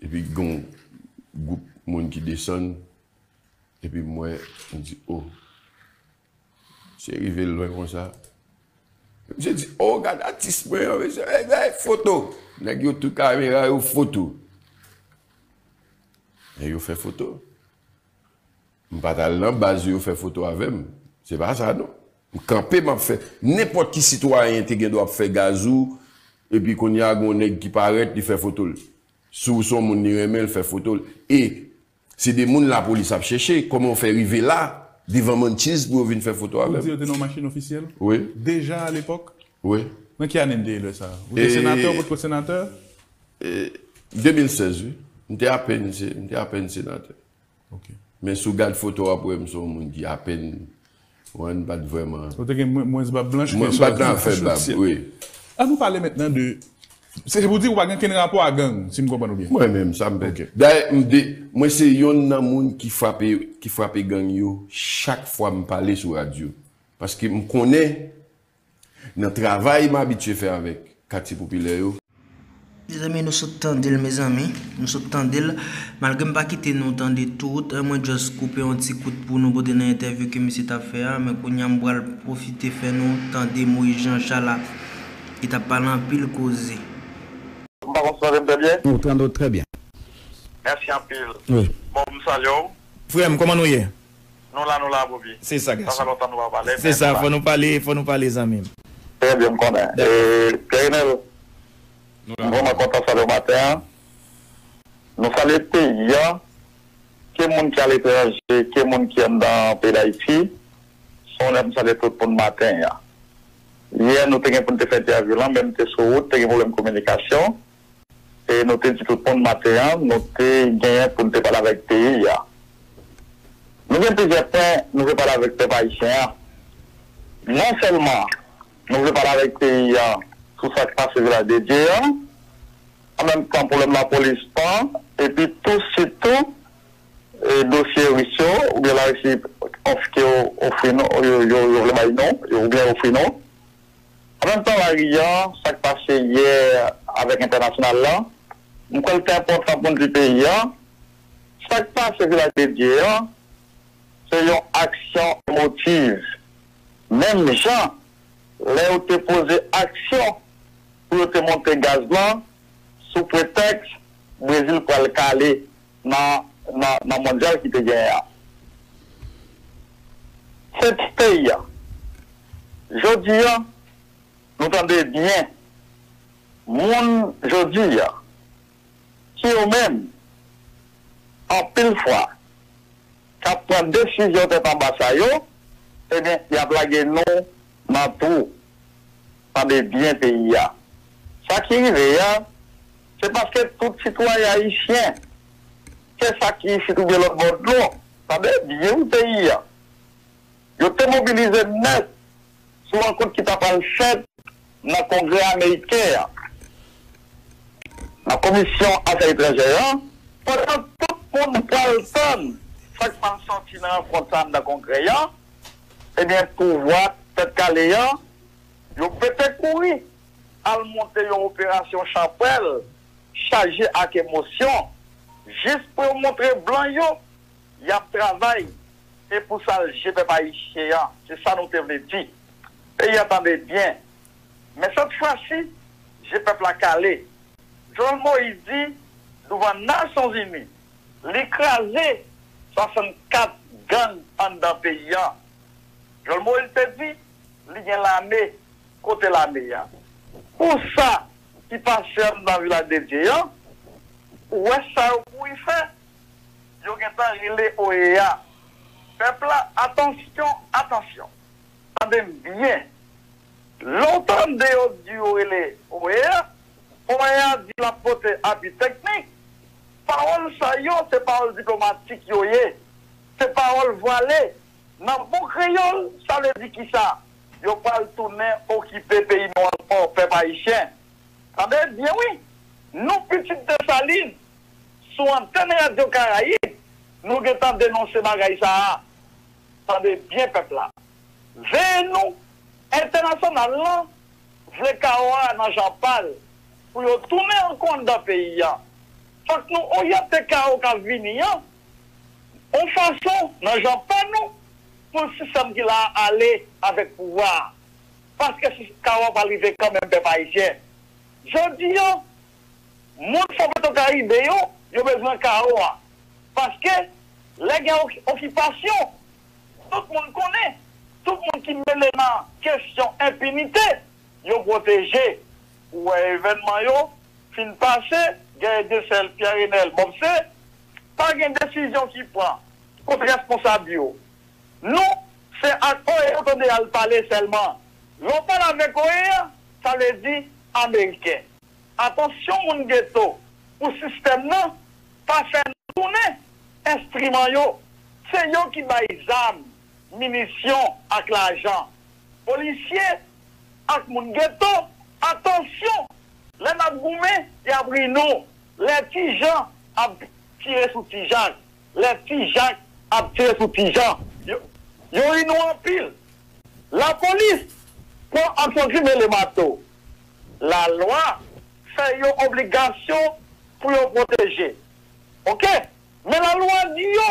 Epi, gon gwoup moun ki desann. Epi, m wè, m di, o, misye rive lwen konsa. Misye di, o, gad atis mwen an, mesye, e, e, foto. Nèg yo tout kamera yo foto. E yo fè foto. M pa t al nan baz yo fè foto avè m. Se pa sa non. M kanpe, m ap fè. Nenpòt ki sitwayen te gen dwa ap fè gaz ou, epi kounye a gon nèg ki parèt, li fè foto l. Si w se yon moun li renmen, l fè foto l. E se de moun lapolis ap chèche. Kòman w fè rive la, devan Munchies pou yo vin fè foto avè Ou m? di yo te nan yon machin ofisyèl? Wi, Deja alepòk? Wi. Nan ki ane n te ye lè sa? Ou te E- senatè, ou potko senatè? E, de mil sèz, wi. M te apèn, se- m te apèn senatè. Ok. Men si w gad foto a, pou wè m se yon moun ki apèn, w konprann, m pa t vrèman. Ou te gen mwen- mwens bab blanch Mwen, ke m pa t nan sou- afè sou- bab, sou- wi. An nou pale mentnan de... Se pou di ou pa gen kenn rapò a gang, si m konprann ou byen. Mwen menm, sa m pè. Ok. Dayè, m de, mwen se yonn nan moun ki frape, ki frape gang yo chak fwa m pale sou radyo. Paske m konnen, nan travay m abitye fè avèk katye popilè yo, Mezanmi, nou sot tande l, mezanmi. Nou sot tande l. Malgre m pa kite nou tande tout, mwen just koupe yon ti kout pou nou pote nan entèvyou ke misye t ap fè a, men kounye a m pral pwofite fè nou tande Moïse Jean Chala ki t ap pale anpil koze. M pa konn si w tande m trè byen. Nou tande w trè byen. Mèsi anpil. Wi. Bon, m salye w. Frè m, kòman nou ye? Nou la, nou la, Bobby. Se sa, gason. Sa fè lontan nou pa pale. Se sa, fò nou pale, fò nou pale, zanmi m. Trè byen, m konnen. E, Pierre Renel, m vrèman kontan salye w maten an. Nou salye peyi a, ke moun ki aletranje, ke moun ki anndan peyi Dayiti. Se yon lè m salye tout moun maten an. Yè, nou te gen pou n te fè entèvyou lan, men m te sou wout, te gen pwoblèm kominikasyon. E nou te di tout moun maten an, nou te genyen pou n te pale avèk peyi a. Nou gen plizyè pwen nou vle pale avèk pèp ayisyen an. Non sèlman nou vle pale avèk peyi a sou sa k pase Vilaj de Dye an, an menm tan pwoblèm lapolis lan, epi tou sitou e, dosye ris yo, oubyen Larisi ofri yo, ofri nou, yo, yo, yo vle bay nou, yo, oubyen ofri nou. An menm tan, lari a, sa k pase yè avèk entènasyonal la, m kwè l te enpòtan pou n di peyi a, sa k pase Vilaj de Dye a, se yon aksyon emotiv. Menm jan, lè yo te poze aksyon pou yo te monte gaz lan, sou pretèks Brezil pral kale nan, nan, nan mondyal ki te genyen an. Se ti peyi a. Jodi a, nou tande byen, moun jodi a, ki yo menm, anpil fwa, k ap pran desizyon tèt anba sa yo, ebyen, y ap lage nou nan twou. Tande byen peyi a. Sa ki rive a, se paske tout sitwayen ayisyen fè sa ki isit oubyen lòt bò dlo. Tande byen wi peyi a. Yo te mobilize nèt sou rankont ki ta pral fèt nan Kongrè ameriken an, nan Komisyon Afè Etranjè an, pandan tout moun pral tann sa k pral sòti nan rankont sa anndan Kongrè an, ebyen, pouvwa Tèt Kale an, yo pete kouri al monte yon operasyon chanpwèl chaje ak emosyon, jis pou yo montre blan yo y ap travay, e pou salje pèp ayisyen an. Se sa nou te vle di. Peyi a tande byen. Men sèt fwa si, je pèp la kale. Jovenel Moïse di douvan Nasyonzini, li kraze swasannkat gang anndan peyi a. Jovenel Moïse te di, li gen lame, kote lame a? Pou sa ki pase anndan Vilaj de Dye an, ou wè sa yo kouri fè? Yo gentan rele O E A. Pèp la, atansyon, atansyon. Tande m byen. Lè w tande yo di yo rele O E A, O E A di l ap pote api teknik. Pawòl sa yo, se pawòl diplomatik yo ye. Se pawòl vwale. Nan bon kreyòl, sa vle di kisa? Yo pral tounen okipe peyi nou ankò, pèp ayisyen. Tande byen wi. Nou pitit Desalin, sou antèn Radyo Karayib, nou gentan denonse bagay sa a. Tande byen pèp la. Veye nou, entènasyonal lan vle kawo a nan jan pa l, pou yo tounen ankò anndan peyi a. Fòk nou oryante kawo k ap vini an yon fason nan jan pa nou, pou sistèm ki la a ale avèk pouvwa a. Paske si kawo a pral rive kanmenm, pèp ayisyen. Jodi an, moun Fò Petro Karibe yo, yo bezwen kawo a. Paske lè gen ok- okipasyon, tout moun konnen, tout moun ki mele nan kesyon enpinite, yo pwoteje. Ou wè evènman yo fin pase, Guerrier de Sèl, Pierre Renel, Bobse, pa gen desizyon ki pran kont responsab yo. Nou, se ak O E A yo tande al pale sèlman. Lè w pale avèk O E A, sa vle di Ameriken. Atansyon moun geto, pou sistèm nan pa fè nou tounen enstriman yo. Se yo ki bay zam, minisyon ak lajan. Polisye ak moun geto, atansyon! Lè n ap goumen, y ap ri nou. Lè Ti Jan ap tire sou Ti Jak, lè Ti Jak ap tire sou Ti Jan, yo, yo ri nou anpil. Lapolis pran aksyon krim e le mato. Lalwa fè yo obligasyon pou yo pwoteje. Oke? Men lalwa di yo,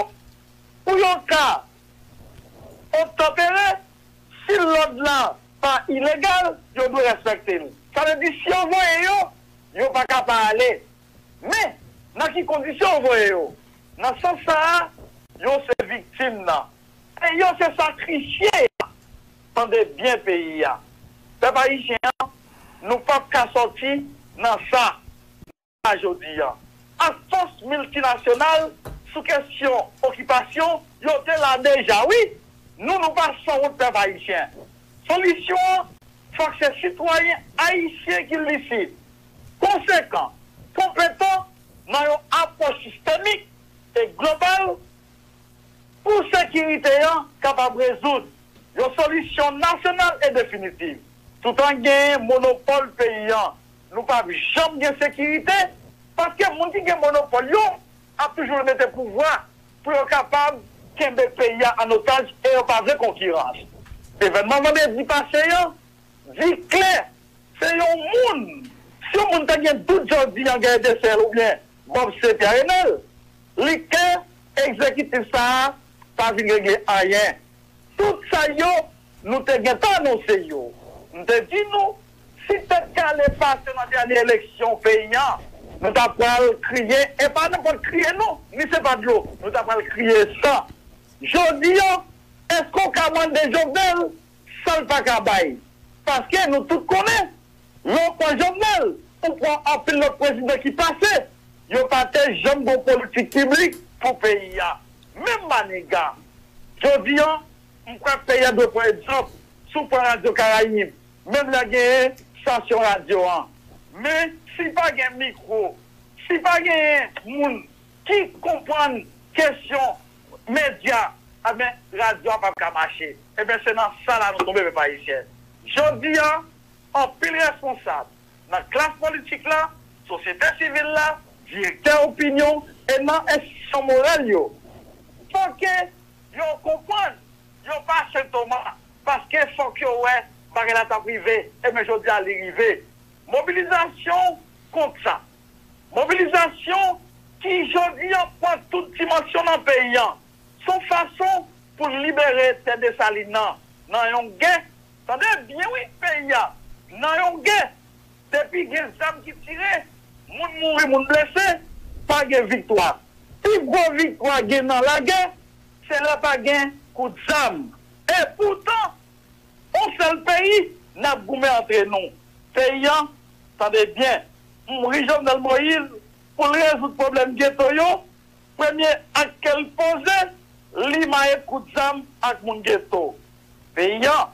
pou yo ka obtanpere, si lòd la pa ilegal, yo dwe respekte l. Sa vle di, si yo voye yo, yo pa ka pa ale. Men, nan ki kondisyon yo voye yo? Nan sans sa a, yo se viktim nan. E yo se sakrifye a. Tande byen peyi a. Pèp ayisyen an, nou p ap ka sòti nan sa a jodi an. Ak fòs miltinasyonal sou kesyon okipasyon, yo te la deja, wi. Nou, nou pa sanwont pèp ayisyen. Solisyon an, fòk se sitwayen ayisyen ki lisid, konsekan, konpetan nan yon apwòch sistemik e global pou sekirite an kapab rezoud yon solisyon nasyonal e definitif. Toutan gen monopòl peyi an, nou p ap janm gen sekirite, paske moun ki gen monopòl yo ap toujou mete pouvwa pou yo kapab kenbe peyi a an otaj e yo pa vle konkirans. Evènman vandredi pase yo di klè, se yon moun, si yon moun ta gen dout jodi an Guerrier de Sèl oubyen Bobse Pierre Renel, li klè, egzekitif sa a pa vin regle anyen. Tout sa yo, nou te gentan anonse yo. M te di nou, si Tèt Kale pase nan dènye eleksyon peyi an, nou ta pral kriye, e pa nenpòt kriye non, ni se pa dlo, nou ta pral kriye san. Jodi an, èske w ka mande Jovenel sa l pa ka bay? Paske nou tout konnen, lè w pran Jovenel, ou pran anpil lòt prezidan ki pase, yo pa te janm gen yon politik piblik pou peyi a. Menm Maniga, jodi an, m kwè peyi a dwe pran egzanp, si w pran Radyo Karayib, menm lè genyen estasyon radyo an. Men, si pa gen mikwo, si pa genyen moun ki konprann kesyon medya, ebyen, radyo a p ap ka mache. Ebyen, se nan sa la nou tonbe, pèp ayisyen. Jodi a, anpil responsab nan klas politik la, sosyete sivil la, direktè opinyon e nan enstitisyon moral yo, fòke yo konprann, yo pa Sen Toma, paske fòk yo wè bagay la t ap rive, ebyen, jodi a li rive. Mobilizasyon kont sa. Mobilizasyon ki jodi a pran tout dimansyon nan peyi a. Se yon fason pou libere tè Desalin nan, nan yon gè. Tande byen wi, peyi a nan yon gè. Depi gen zam ki tire, moun mouri, moun blese, pa gen viktwa. Pi gwo viktwa gen nan lagè, se lè pa gen kout zam. E poutan, yon sèl peyi, n ap goumen antre nou. Peyi a, tande byen, m ri Jovenel Moïse pou l rezoud pwoblèm geto yo. Premye ak ke l poze, li maye kout zam ak moun geto. Peyi a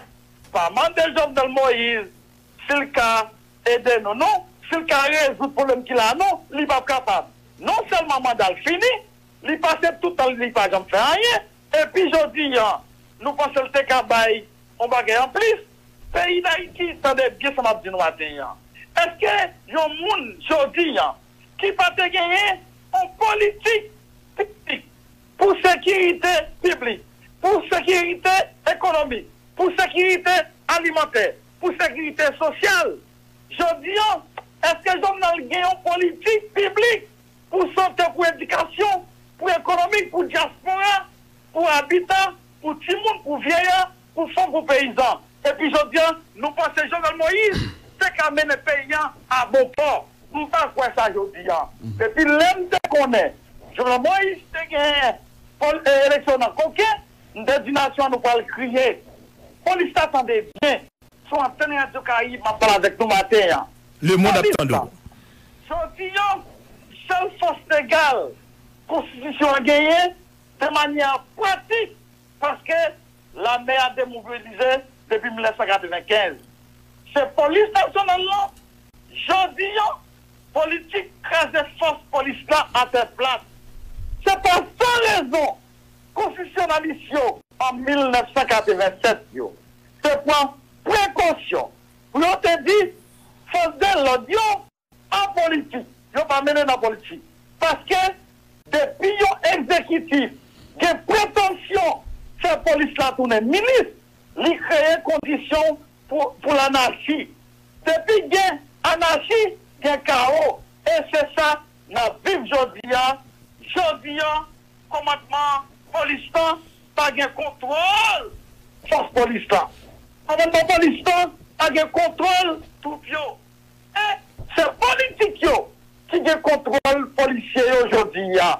pa mande Jovenel Moïse si l ka ede nou, non. Si l ka rezoud pwoblèm ki la, non, li p ap kapab. Non sèlman manda l fini, li pase tout tan li pa janm fè anyen. Epi jodi a, nou panse l te ka bay yon bagay anplis. Peyi Dayiti, tande byen sa m ap di nou maten an. Èske yon moun jodi a ki pa te genyen yon politik piblik pou sekirite piblik, pou sekirite ekonomik, pou sekirite alimantè, pou sekirite sosyal, jodi a, èske Jovenel gen yon politik piblik pou sante, pou edikasyon, pou ekonomik, pou dyaspora, pou abita, pou timoun, pou vyeyè, pou fanm, pou peyizan? Epi jodi a, nou panse Jovenel Moïse te ka mennen peyi a a bon pò. M pa kwè sa jodi a. Depi lè m te konnen Jovenel Moïse te genyen pol- e, eleksyon nan koken, m te di nasyon an nou pral kriye. Polis la, tande byen. Sou antèn Radyo Karayib, m ap pale avèk nou maten an. Lemonn ap tande w. Jodi a, sèl fòs legal konstitisyon an genyen, de manyè pratik, paske lame a demobilize depi mil nèf san katrevenkenz. Se polis nasyonal la. Jodi a, politik kraze fòs polis la atè plat. Se pa san rezon konstitisyonalis yo, an mil nèf san katrevennsèt, yo te pran prekosyon pou yo te di fòs de lòd yo apolitik, yo pa mennen nan politik. Paske depi yon egzekitif gen pretansyon fè polis la tounen milis, li kreye kondisyon pou, pou lanachi. Depi gen anachi, gen kawo. E se sa n ap viv jodi a. Jodi a, kòmandman polis lan pa gen kontwòl fòs polis lan. Kòmandman polis lan pa gen kontwòl twoup yo. E se politik yo ki gen kontwòl polisye yo jodi a.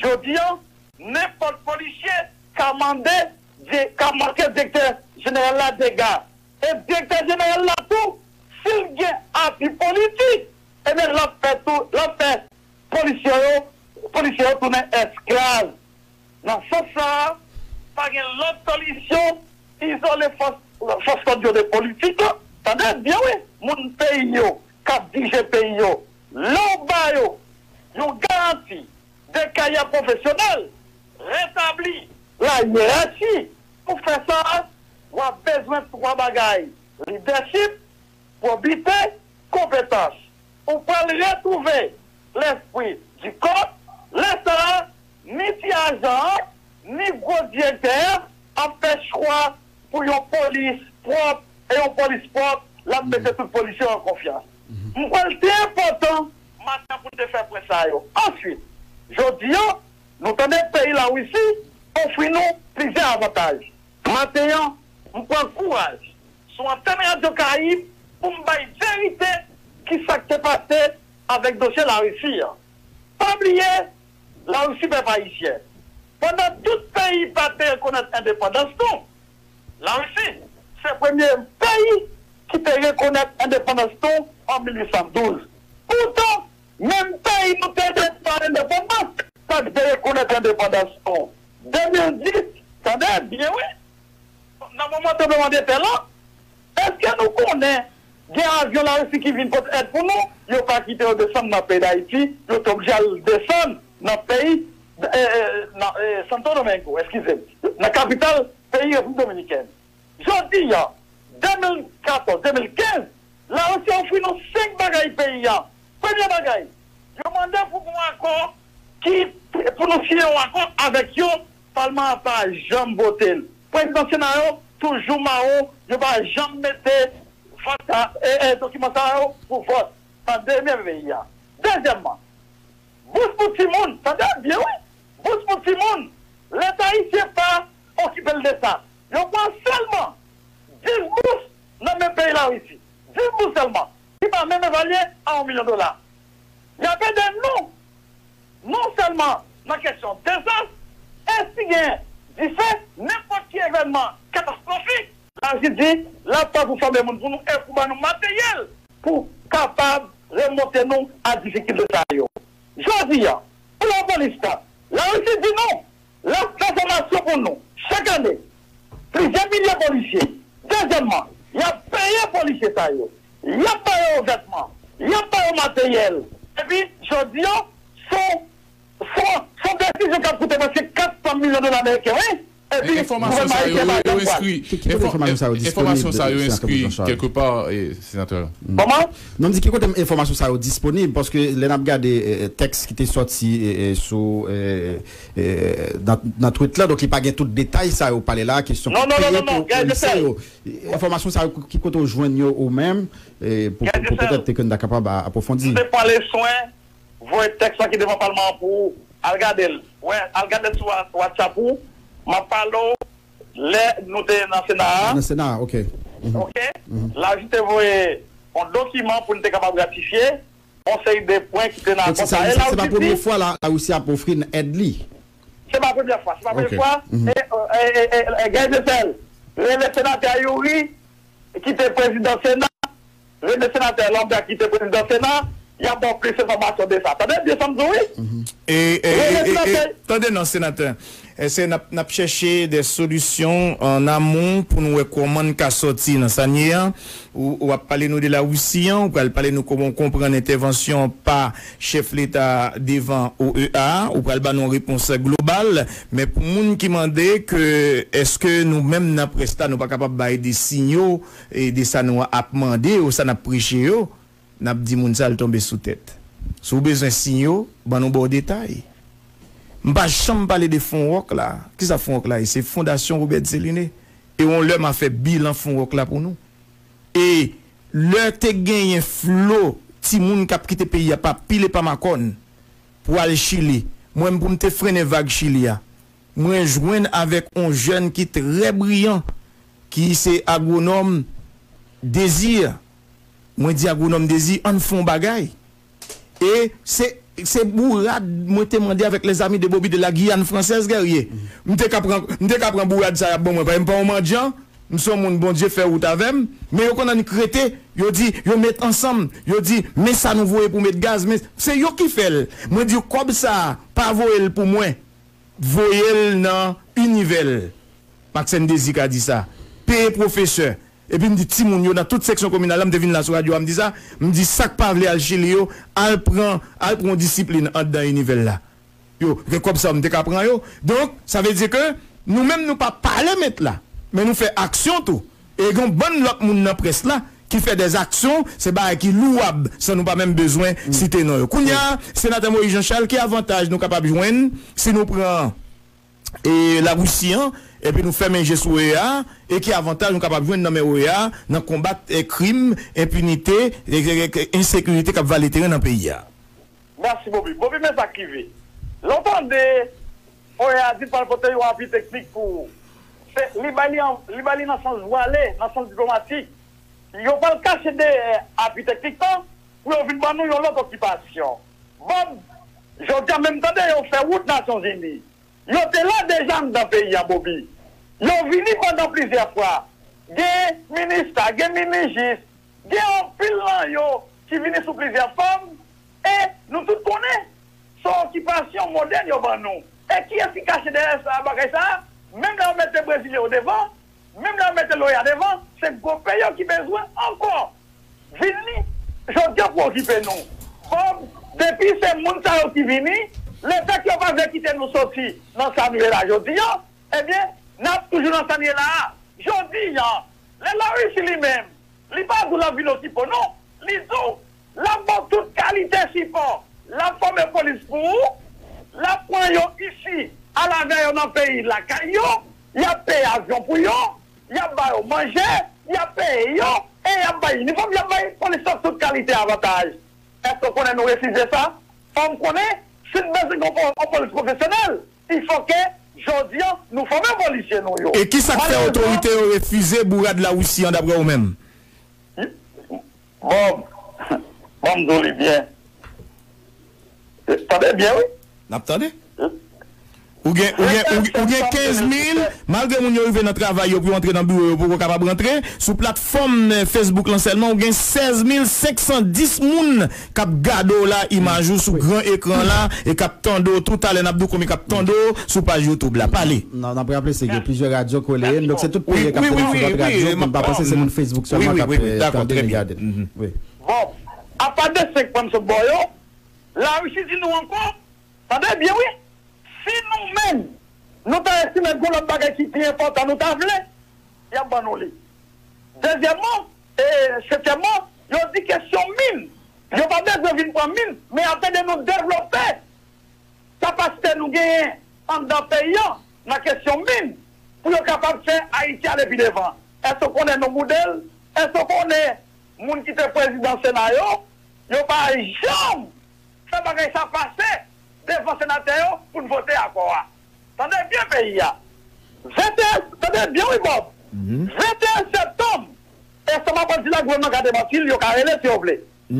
Jodi a, nenpòt polisye ka mande, di- ka manke direktè jeneral la dega. E direktè jeneral la tou, si l gen apui politik, ebyen, l ap fè tou, l ap fè polisye yo, polisye yo tounen esklav. Nan sans sa a, pa gen lòt solisyon, izole fòs, fòs lòd yo de politik la. Tande byen wi, moun peyi yo, k ap dirije peyi yo, lè w ba yo yon garanti de karyè pwofesyonèl, retabli layerachi. Pou fè sa, w ap bezwen twa bagay: lidèchip, pwobite, konpetans. Ou pral retwouve lespri di kòd. Lè sa a, ni ti ajan an, ni gwo direktè a ap fè chwa pou yon polis pwòp, e yon polis pwòp, l ap mete tout polisye yo an konfyans. M kwè l te enpòtan maten an pou n te fè pwen sa yo. Answit, jodi a, nou tande peyi Larisi ofri nou plizyè avantaj. Maten an, m pran kouraj sou antèn Radyo Karayib pou m bay verite ki sa k te pase avèk dosye Larisi an. Pa bliye, Larisi, pèp ayisyen, pandan tout peyi pa te rekonèt endepandans nou, Larisi se premye peyi ki te rekonèt endepandans nou an mil uit san douz. Poutan, menm peyi nou te deklare endepandans, pa t vle rekonèt endepandans nou. De mil dis, tande byen wi, nan moman tranblemanntè lan, èske nou konnen gen avyon Larisi ki vin pote èd pou nou? Yo pa kite yo desann nan peyi Dayiti, yo te oblije al desann nan peyi, e, e, nan, e, Santo Domingo, eskize m, nan kapital peyi Repiblik Dominikèn. Jodi a, de mil katòz, de mil kenz, Larisi ofri nou senk bagay peyi a. Premye bagay, yo mande pou gon akò ki, pou nou siyen yon akò avèk yo, palman an pa janm vote l. Prezidan Sena yo toujou mawon, yo pa janm mete fatra, e, e, dokiman sa yo pou vòt nan demye peyi a. Dezyèmman, bous pou timoun, tande byen wi, bous pou timoun, Leta ayisyen pa okipe l de sa. Yo pran sèlman dis bous nan men peyi Larisi. Dis bous sèlman, ki pa menm evalye a yon milyon dola. Y ap ede nou, non sèlman nan kesyon dezas, e si gen dife, nenpòt ki evènman katastwofik, Larisi di l ap fè pou fòme moun pou nou e pou ban nou materyèl pou kapab remonte nou a difikilte sa yo. Jodi a, pou lapolis la, Larisi di nou l ap fè fòmasyon pou nou chak ane, plizyè milye polisye. Dezyèmman, y ap peye polisye sa yo, y ap ba yo vètman, y ap ba yo materyèl. Epi, jodi a, se yon, se yon, se yon desizyon k ap koute prèske kat san milyon dola ameriken, wi. Epi, enfòmasyon sa yo, yo enskri, ki kote enfòmasyon sa yo disponible, Senatè Claude Jean Charles? Kèlkepa, Senatè. Kòman? Non, m di ki kote enfòmasyon sa yo disponib, paske lè n ap gade, e, e, tèks ki te sòti, e, e, sou, e, e, nan, nan tweet la, donk li pa gen tout detay sa yo pale la, kesyon pou peye pou polisye yo. Enfòmasyon sa yo, ki kote w jwenn yo ou menm, e, pou, pou, pou petèt ke n ta kapab a-, apwofondi. M te pale swen voye tèks la ki devan palman an pou al gade l. Wè, al gade l sou Wa-, WhatsApp ou. M ap pale w lè nou te nan Sena a. Nan Sena a, ok. Oke? Larisi te voye yon dokiman pou n te kapab ratifye yon seri de pwen ki te nan akò sa a. E Larisi di, se pa premye fwa Larisi ap ofri n èd li. Se pa premye fwa, se pa premye fwa. E, e, e, e, e, Guy Dessalines rele senatè Youri ki te prezidan Sena, rele senatè Lambert ki te prezidan Sena, y ap ba w plis enfòmasyon de sa. Tande byen sa m di w, wi. E, e, e, e, e, tande non, senatè. E se n ap, n ap chèche de solisyon an amon pou nou wè kòman n ka sòti nan sa n ye an. Ou, ou ap pale nou de Larisi an, ou pral pale nou kòman w konprann entèvansyon pa chèf Leta devan O E A, ou pral ba nou yon repons global, men pou moun ki mande ke èske nou menm nan près la, nou pa kapab bay de siyo, e, de sa nou ap mande yo, sa n ap preche yo, n ap di moun sa al tonbe sou tèt. Si w bezwen siyo, ban nou ba w detay. M pa janm pale de Fon Wòk la. Kisa Fon Wòk la ye? Se Fondasyon Robert Céliné. E yon lè m a fè bilan Fon Wòk la pou nou. E lè te genyen flo timoun k ap kite peyi a pa pil e pa makòn pou al Chili, mwen menm pou m te frennen vag Chili a, mwen jwenn avèk yon jèn ki trè briyan, ki se agwonòm Désir. Mwen di agwonòm Désir, ann fè yon bagay. E se, se bourad mwen te mande avèk lèzami de Bobby de la Guyane Française, Guerrier. M te ka pran, m te ka pran bourad sa y ap ban mwen, paske m pa yon mandyan, m se yon moun Bondye fè wout avè m, men yo konn annik rete, yo di, yo met ansanm, yo di, men sa nou voye pou met gaz, men se yo ki fè l. Mwen di, kòb sa a, pa voye l pou mwen, voye l nan Univel. Maxence Désir ka di sa. Peye pwofesè. Epi m di timoun yo nan tout seksyon kominal la, m te vin la sou radyo a, m di sa, m di sa k pa vle al Chili yo, al pran, al pran yon disiplin anndan Univel la. Yo, gen kòb sa yo, m te ka pran yo. Donk, sa vle di ke nou menm nou pa pale met la, men nou fè aksyon tou. E gen yon bann lòt moun nan près la ki fè dèzaksyon, se bagay ki louwab, san nou pa menm bezwen site non yo. Kounye a, senatè Moïse Jean Charles, ki avantaj nou kapab jwenn si nou pran e, Larisi an, epi nou fèmen je sou O E A, e ki avantaj nou kapab jwenn nan men O E A nan konbat, e, krim, enpinite, e, e, e, ensekirite k ap vale teren nan peyi a? Mèsi, Bobby. Bobby, men sa k rive. Lè w tande O E A di l pral pote yon apui teknik pou ou, se, li bay li an, li bay li nan sans vwale, nan sans diplomatik. Yo pral kache dèyè apui teknik lan pou yo vin ban nou yon lòt okipasyon. Bob, jodi a menm tande yo fè wout Nasyonzini. Yo te la deja anndan peyi a, Bobby. Yo vini pandan plizyè fwa. Gen minista, gen minijis, gen anpil nan yo ki vini sou plizyè fòm, e nou tout konnen se yon okipasyon modèn yo ban nou. E kiyès ki kache dèyè sa, bagay sa a? Menm lè yo mete Brezilyen yo devan, menm lè yo mete Loya devan, se gwo peyi yo ki bezwen ankò vini jodi a pou okipe nou. Bon, depi se moun sa yo ki vini, Lefètke yo pa vle kite nou soti nan sa nou ye la jodi a, ebyen, n ap toujou nan sa n ye la a. Jodi a, lè Larisi li menm, li pa di w l ap vin okipe w non, li di w l ap ba w tout kalite sipò, l ap fòme polis pou ou, l ap pran yo isi, al avè yo nan peyi lakay yo, y ap peye avyon pou yo, y ap ba yo manje, y ap peye yo, e y ap bay inifòm, y ap bay polis lan tout kalite avantaj. Èske w konnen nou refize sa? Fò m konnen, si n bezwen gen yon po- yon polis pwofesyonèl, il faut que jodi a, nou fòme polisye nou yo. E kisa k fè otorite yo refize bourad Larisi an, daprè ou menm? Bon, bon, m di w li byen. Tande byen, wi. N ap tande. Ou gen, ou gen, ou, ou gen kenz mil, malgre moun yo rive nan travay yo pou yo antre nan biwo yo, poko kapab rantre. Sou platfòm, eh, Facebook lan sèlman, ou gen sèz mil senk san dis moun k ap gade w la, imaj ou sou gran ekran la, e k ap tande w. Toutalè, n ap di w konbyen k ap tande w sou paj YouTube la. Pale. Non, n ap raple, se gen plizyè radyo k releye n, donk se tout peyi k ap tande sou lòt radyo, pou n pa panse se moun Facebook sèlman k ap, eh, tande n e gade n. Bon, apa de senk pwen m sot bò yo, Larisi di nou ankò, tande byen wi, si nou menm, nou ta estime gen lòt bagay ki pi enpòtan nou ta vle, y ap ban nou li. Dezyèmman, e setyèmman, yo di kesyon min, yo pa bezwen vin pran min, men y ap ede nou devlope kapasite nou genyen anndan peyi a nan kesyon min pou yo kapab fè Ayiti ale pi devan. Èske w konnen nou boude l? Èske w konnen moun ki te prezidan Sena yo, yo pa janm fè bagay sa pase devan senatè yo pou n vote akò a? Tande byen peyi a. Venteyen, tande byen wi Bob. Venteyen septanm, e sa m ap di la, gouvènman ka demanti l, yo ka rele si yo vle.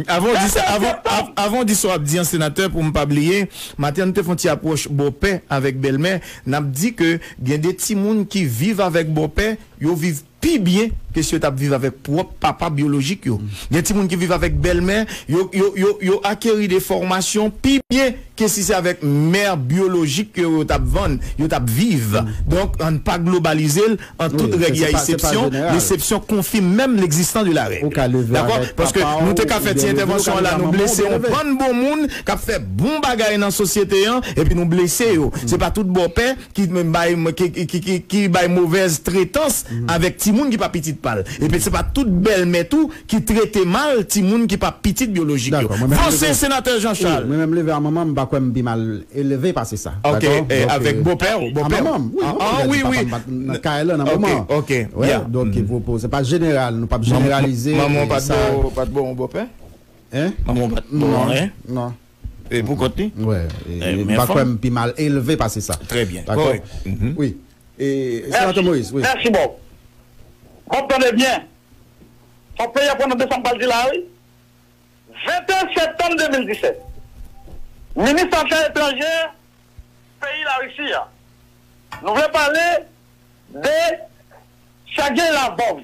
Avan w di sa, avan, av- avan w di sa w ap di an, senatè, pou m pa bliye, maten an nou te fè yon ti apwòch bòpè avèk bèlmè, n ap di ke gen de timoun ki viv avèk bòpè, yo viv pi byen ke si yo t ap viv avèk pwòp papa byolojik yo. Gen timoun ki viv avèk bèlmè, yo, yo, yo, yo akeri de fòmasyon pi byen ke si se avèk mè byolojik ke yo t ap vann, yo t ap viv. Donk, ann pa globalize l an tout règ, y a eksepsyon, l'exception confirme même l'existence de la règle. Dakò? Paske nou te ka fè ti entèvansyon an la, nou blese yon bann bon moun k ap fè bon bagay nan sosyete an, epi nou blese yo. Se pa tout bòpè ki bay, ki, ki, ki, ki, ki bay movèz tretans avèk timoun ki pa pitit pa l. Epi se pa tout bèlmè tou ki trete mal timoun ki pa pitit byolojik yo. Dakò, mwen menm Vanse leve, senatè Jean wi, Charles. Mwen menm leve a manman m, m pa kwè m pi mal elve pase sa. Ok, dakò? Eh, donk, avèk eh, bòpè w, a bòpè w. Manman m, wi, ah, mwen ah, wi, wi. Papa m pa t nan kay lan nan moman an. Ok, ok. Wè, donk, pou, pou, se pa jeneral, nou p ap jeneralize. Manman w pa t ba w, pa t ba w yon bòpè? Hein? Manman w pa t ba w anyen? Non. E pou kont li? Wè, e, eh, m pa kwè m pi mal elve pase sa. Trè byen, kòrèk. Wi. E, senatè Moïse, wi. Mèsi, Bob. Bob, tande byen. Fòk peyi a pran note sa m pral di la, wi. Venteyen septanm de mil disèt, minis afè etranjè peyi Larisi a, nou vle pale de Sergey Lavrov.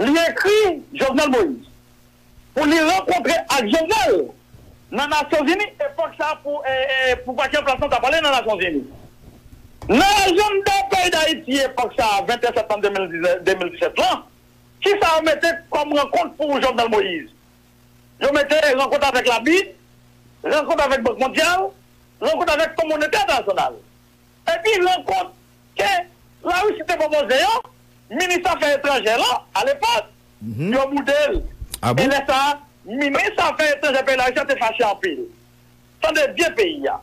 Li ekri Jovenel Moïse pou li rankontre ak Jovenel nan Nasyonzini, epòk sa pou, e, e, pou Pati an Plas lan ta pale nan Nasyonzini. Nan ajanda peyi Dayiti epòk sa, venteyen septanm de mil disèt, de mil disèt lan, kisa yo mete kòm rankont pou Jovenel Moïse? Yo mete rankont avèk labib, rankont avèk Bank Mondyal, rankont avèk Fon Monetè Entènasyonal. Epi rankont ke Larisi te pwopoze yo, minis afè etranjè lan, alepòk, yo boude l. E lè sa a, minis afè etranjè peyi Larisi a te fache anpil. Tande byen peyi a.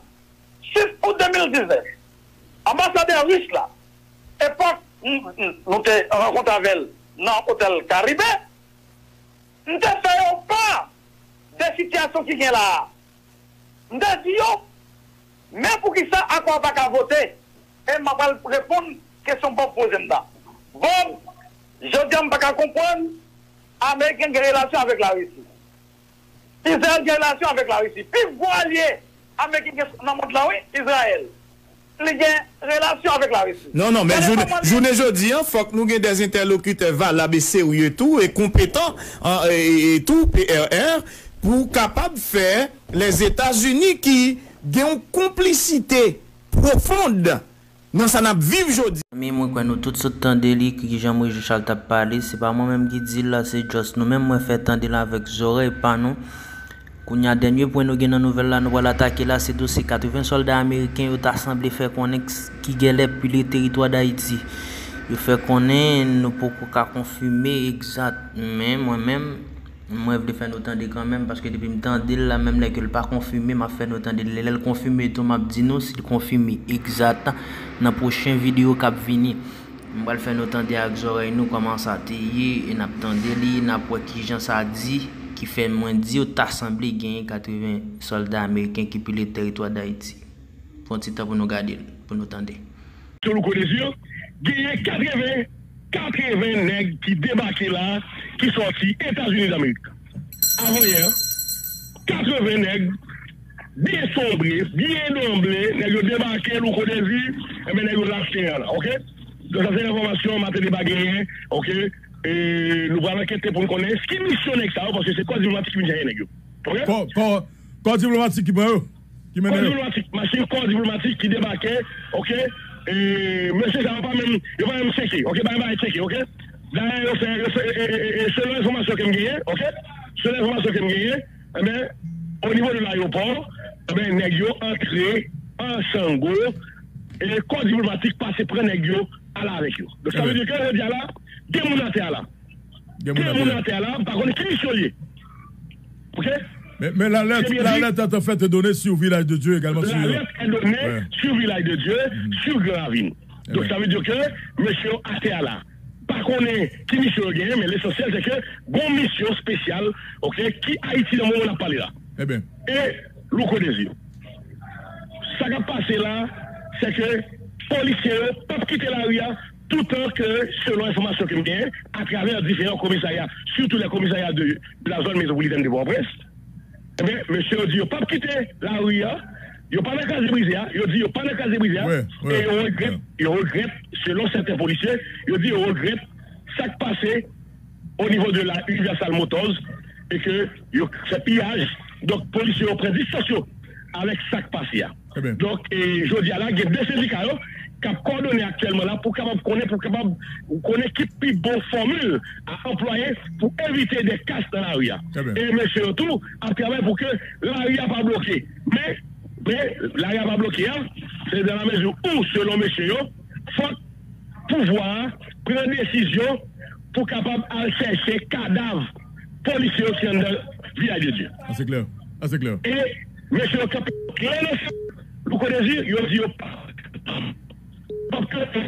Sis out de mil diznèf, anbasadè ris la, epòk, m, m, nou te rankontre avè l nan Otèl Karibe, m te fè yo pa de sitiyasyon ki gen la a. M te di yo, men poukisa akò a pa ka vote? E m ap pral reponn kesyon Bob poze m nan. Bob, jodi a m pa ka konprann Ameriken gen relasyon avèk Larisi. Izrayèl gen relasyon avèk Larisi. Pi gwo alye Ameriken gen nan mond lan, wi, Izrayèl. Li gen relasyon avèk Larisi. Non, non, men jounen, jounen jodi a, fòk nou gen dè entèlokitè valab e serye tou, e konpetan, an, e, e, e tou, P R R, pou kapab fè Lèzetazini ki gen yon konplisite pwofond nan sa n ap viv jodi. Mezanmi, mwen kwè nou tout sot tande li, ki Jean Moïse Jean Charles t ap pale. Se pa mwen menm ki di l la, se just nou menm mwen fè tande l avèk zòrèy pa nou. Kounye a, dènye pwen nou gen nan nouvèl la, nou pral atake la, se dosye katreven sòlda ameriken yo ta sanble fè konnen k-, ki genlè pile teritwa Dayiti. Yo fè konnen nou poko ka konfime egzat, men mwen menm, mwen vle fè nou tande kanmenm, paske depi m tande l la, menm lè ke l pa konfime, m ap fè nou tande l. Lè l konfime tou, m ap di nou si l konfime egzat nan pwochen videyo k ap vini. M pral fè nou tande ak zòrèy nou kòman sa te ye, e n ap tande li, n ap wè kijan sa di, ki fè mwen di yo ta sanble genyen katreven sòlda ameriken ki pile teritwa Dayiti. Pran ti tan pou nou gade l, pou nou tande. Sou Louko Dezi, genyen katreven, katreven nèg ki debake la, ki sòti Etazini Damerik. Avanyè, katreven nèg, byen sonbre, byen donble, nèg yo debake Louko Dezi, enben nèg yo lage teren an la, oke? Donk sa se enfòmasyon maten deba genyen, oke? E nou pral ankete pou n konnen ki misyon nèg sa yo, paske se kò diplomatik ki vin chèche nèg yo. Oke? Kò, kò, kò diplomatik ki pran yo, ki mennen yo. Kò diplomatik, machin kò diplomatik ki debake, oke? E mesye sa yo pa menm, yo pa menm tcheke, oke? Pa menm tcheke, oke? Dayè, yo fè, yo fè, e, e, e, e, selon enfòmasyon ke m genyen, oke? Selon enfòmasyon ke m genyen, enben, o nivo de layewopò, enben, nèg yo antre an sango, e kò diplomatik pase pran nèg yo, ale avèk yo. Donk, sa vle di ke jodi a la, gen moun atè a la. Gen moun atè a la, m pa konnen ki misyon li ye. Oke? Men, men l'alerte, l'alerte est en fait donnée sur Village de Dieu également, sur, l'alerte est donnée sur Village de Dieu, sur Grand Ravine. Donk, sa vle di ke mesye yo atè a la pa konnen ki misyon yo genyen, men lesansyèl se ke gon misyon espesyal, oke, ki Ayiti nan moman n ap pale la. E Louko Dezi. Sa k ap pase la, se ke polisye yo p ap kite lari a toutan ke, selon enfòmasyon ke m genyen, atravè diferan komisarya, sitou lè komisarya de, de la zòn metropolitèn de Pòtoprens, enben, mesye yo di yo p ap kite lari a, yo pa nan kraze brize a, yo di yo pa nan kraze brize a, e yo regrèt, yo regrèt, selon sèten polisye, yo di yo regrèt sa k pase o nivo de la Universal Motors e ke yo fè piyaj. Donk, polisye yo pran distans yo avèk sa k pase a. Donk, e, jodi a la, gen de sendika yo k ap kowòdone aktyèlman la pou kapab konnen, pou kapab konnen ki pi bon fòmil a anplwaye pou evite de kas nan lari a. E mesye yo tou ap travay pou ke lari a pa bloke. Men, men, lari a pa bloke a, se dans la mesure où, selon mesye yo, fòk pouvwa a pran desizyon pou kapab al chèche kadav polisye yo ki anndan Vilaj de Dye. Ase klè. Ase klè. E mesye yo kanpe klè nan sa, Louko Dezi, yo di yo p ap, p ap kanpe.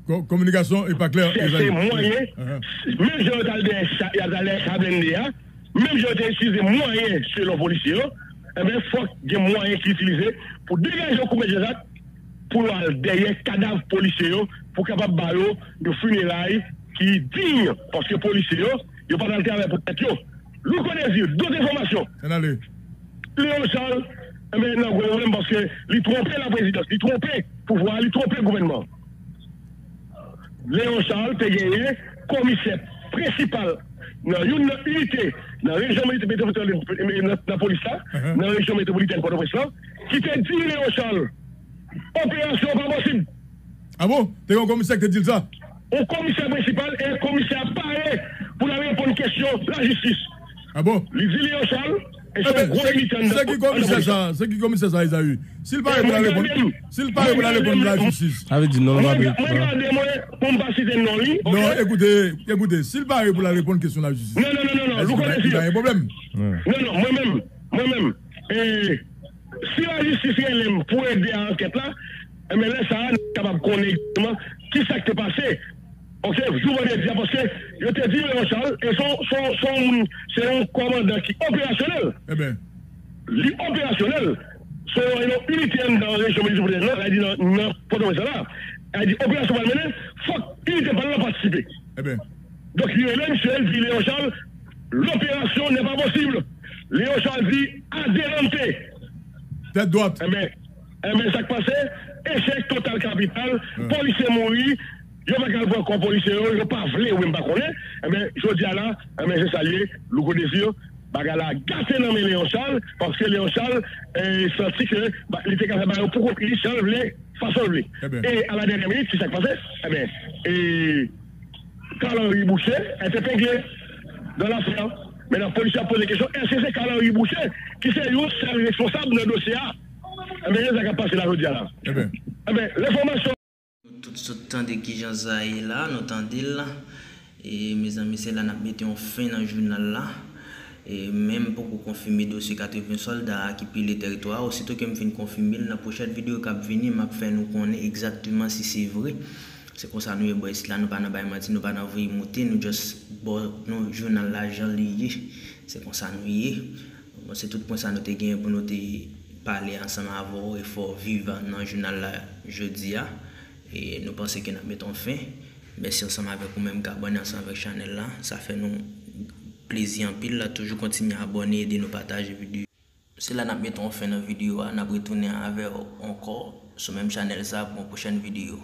Ko-, kominikasyon e pa klè, chèche mwayen, menm jan yo t al dèyè cha-, yo t al dèyè cha blende a, menm jan yo te itilize mwayen selon polisye yo, enben, fòk gen mwayen ki itilize pou degaje yo kou mèt Janjak, pou yo al dèyè kadav polisye yo, pou kapab ba yo yon fineray ki diy, paske polisye yo, yo pa t al travay pou tèt yo. Louko Dezi, dòt enfòmasyon. Ann ale. Léon Charles, enben, nan gwo pwoblèm paske li twonpe laprezidans, li twonpe pouvwa, li twonpe gouvènman. Léon Charles te genyen komisè prensipal nan youn nan inite nan rejyon metwopolitèn, nan, nan polis la, nan rejyon metwopolitèn Pòtoprens lan, ki te di Léon Charles, operasyon an pa posib. A bon? Te gen yon komisè ki te di l sa? Yon komisè prensipal e komisè a pare pou l al reponn kesyon lajistis. A bon? Li di Léon Charles, e se yon gwo milite anndan, se ki komisè sa, se ki komisè sa, Ezayi? Si l pare pou l al reponn, si l pare pou l al reponn lajistis. Sa vle di non, non, pa vle. Mwen gade mwen pou m pa site non li, oke? Non, ekoute, ekoute, si l pare pou l al reponn kesyon lajistis. Non, non, non, non, non, Louko Dezi. Li pa gen pwoblèm. Non, non, mwen menm, mwen menm, e, si lajistis rele m pou ede a ankèt la, enben, lè sa a, n ap kapab konnen egzakteman ki sa k te pase. Oke, jou vandredi a, paske yo te di Léon Charles, e se yon, se yon, se yon moun, se yon kòmandan ki operasyonèl. Li operasyonèl. Se yon, yon inite anndan rejyon metwopolitèn nan, sa vle di nan, nan Pòtoprens la. Sa vle di operasyon pral mennen, fòk inite pa l lan patisipe. Donk, li rele misye, li di Léon Charles, l'opération n'est pas possible. Léon Charles di, adelante. Tèt dwat. Enben, enben, sa k pase, echèk total kapital, polisye mouri, yo pa ka al pran kò polisye yo, yo pa vle, oubyen m pa konnen. Enben, jodi a la, enben, je salye Louko Dezi, bagay la gate nan men Léon Charles, paske Léon Charles, eh, santi ke, ba, li te ka fè bagay yo pou kont li, jan l vle, fason l vle. E a la dènyè minit, se sa k pase, enben, e Carl Henry Boucher est épinglé dans l'affaire. Men nan polisye ap poze kesyon, èske se Carl Henry Boucher ki se yon sèl responsab nan dosye a? Ebyen, e sa k ap pase la jodi a la. Ebyen, enfòmasyon. Nou tout sot tande kijan sa ye la, nou tande l la. E mezanmi, se la n ap mete yon fen nan jounal la. E men m poko konfime dosye katreven sòlda a ki pile teritwa a. Osito ke m fin konfime l, nan pwochèn videyo k ap vini, m ap fè nou konnen egzakteman si se vre. Se konsa nou ye bò isit la, nou pa nan bay manti, nou pa nan voye moute, nou just ba nou jounal la jan li ye. Se konsa nou ye. Bon, se tout pwen sa nou te genyen pou nou te pale ansanm avè w e fè w viv nan jounal la jodi a. E nou panse ke n ap mete yon fen. Mèsi ansanm avèk ou menm k abòne ansanm avèk chanèl la. Sa fè nou plezi anpil la. Toujou kontinye abòne, ede nou pataje videyo. Se la n ap mete yon fen nan videyo a. N ap retounen avè w ankò sou menm chanèl sa pou yon pwochèn videyo.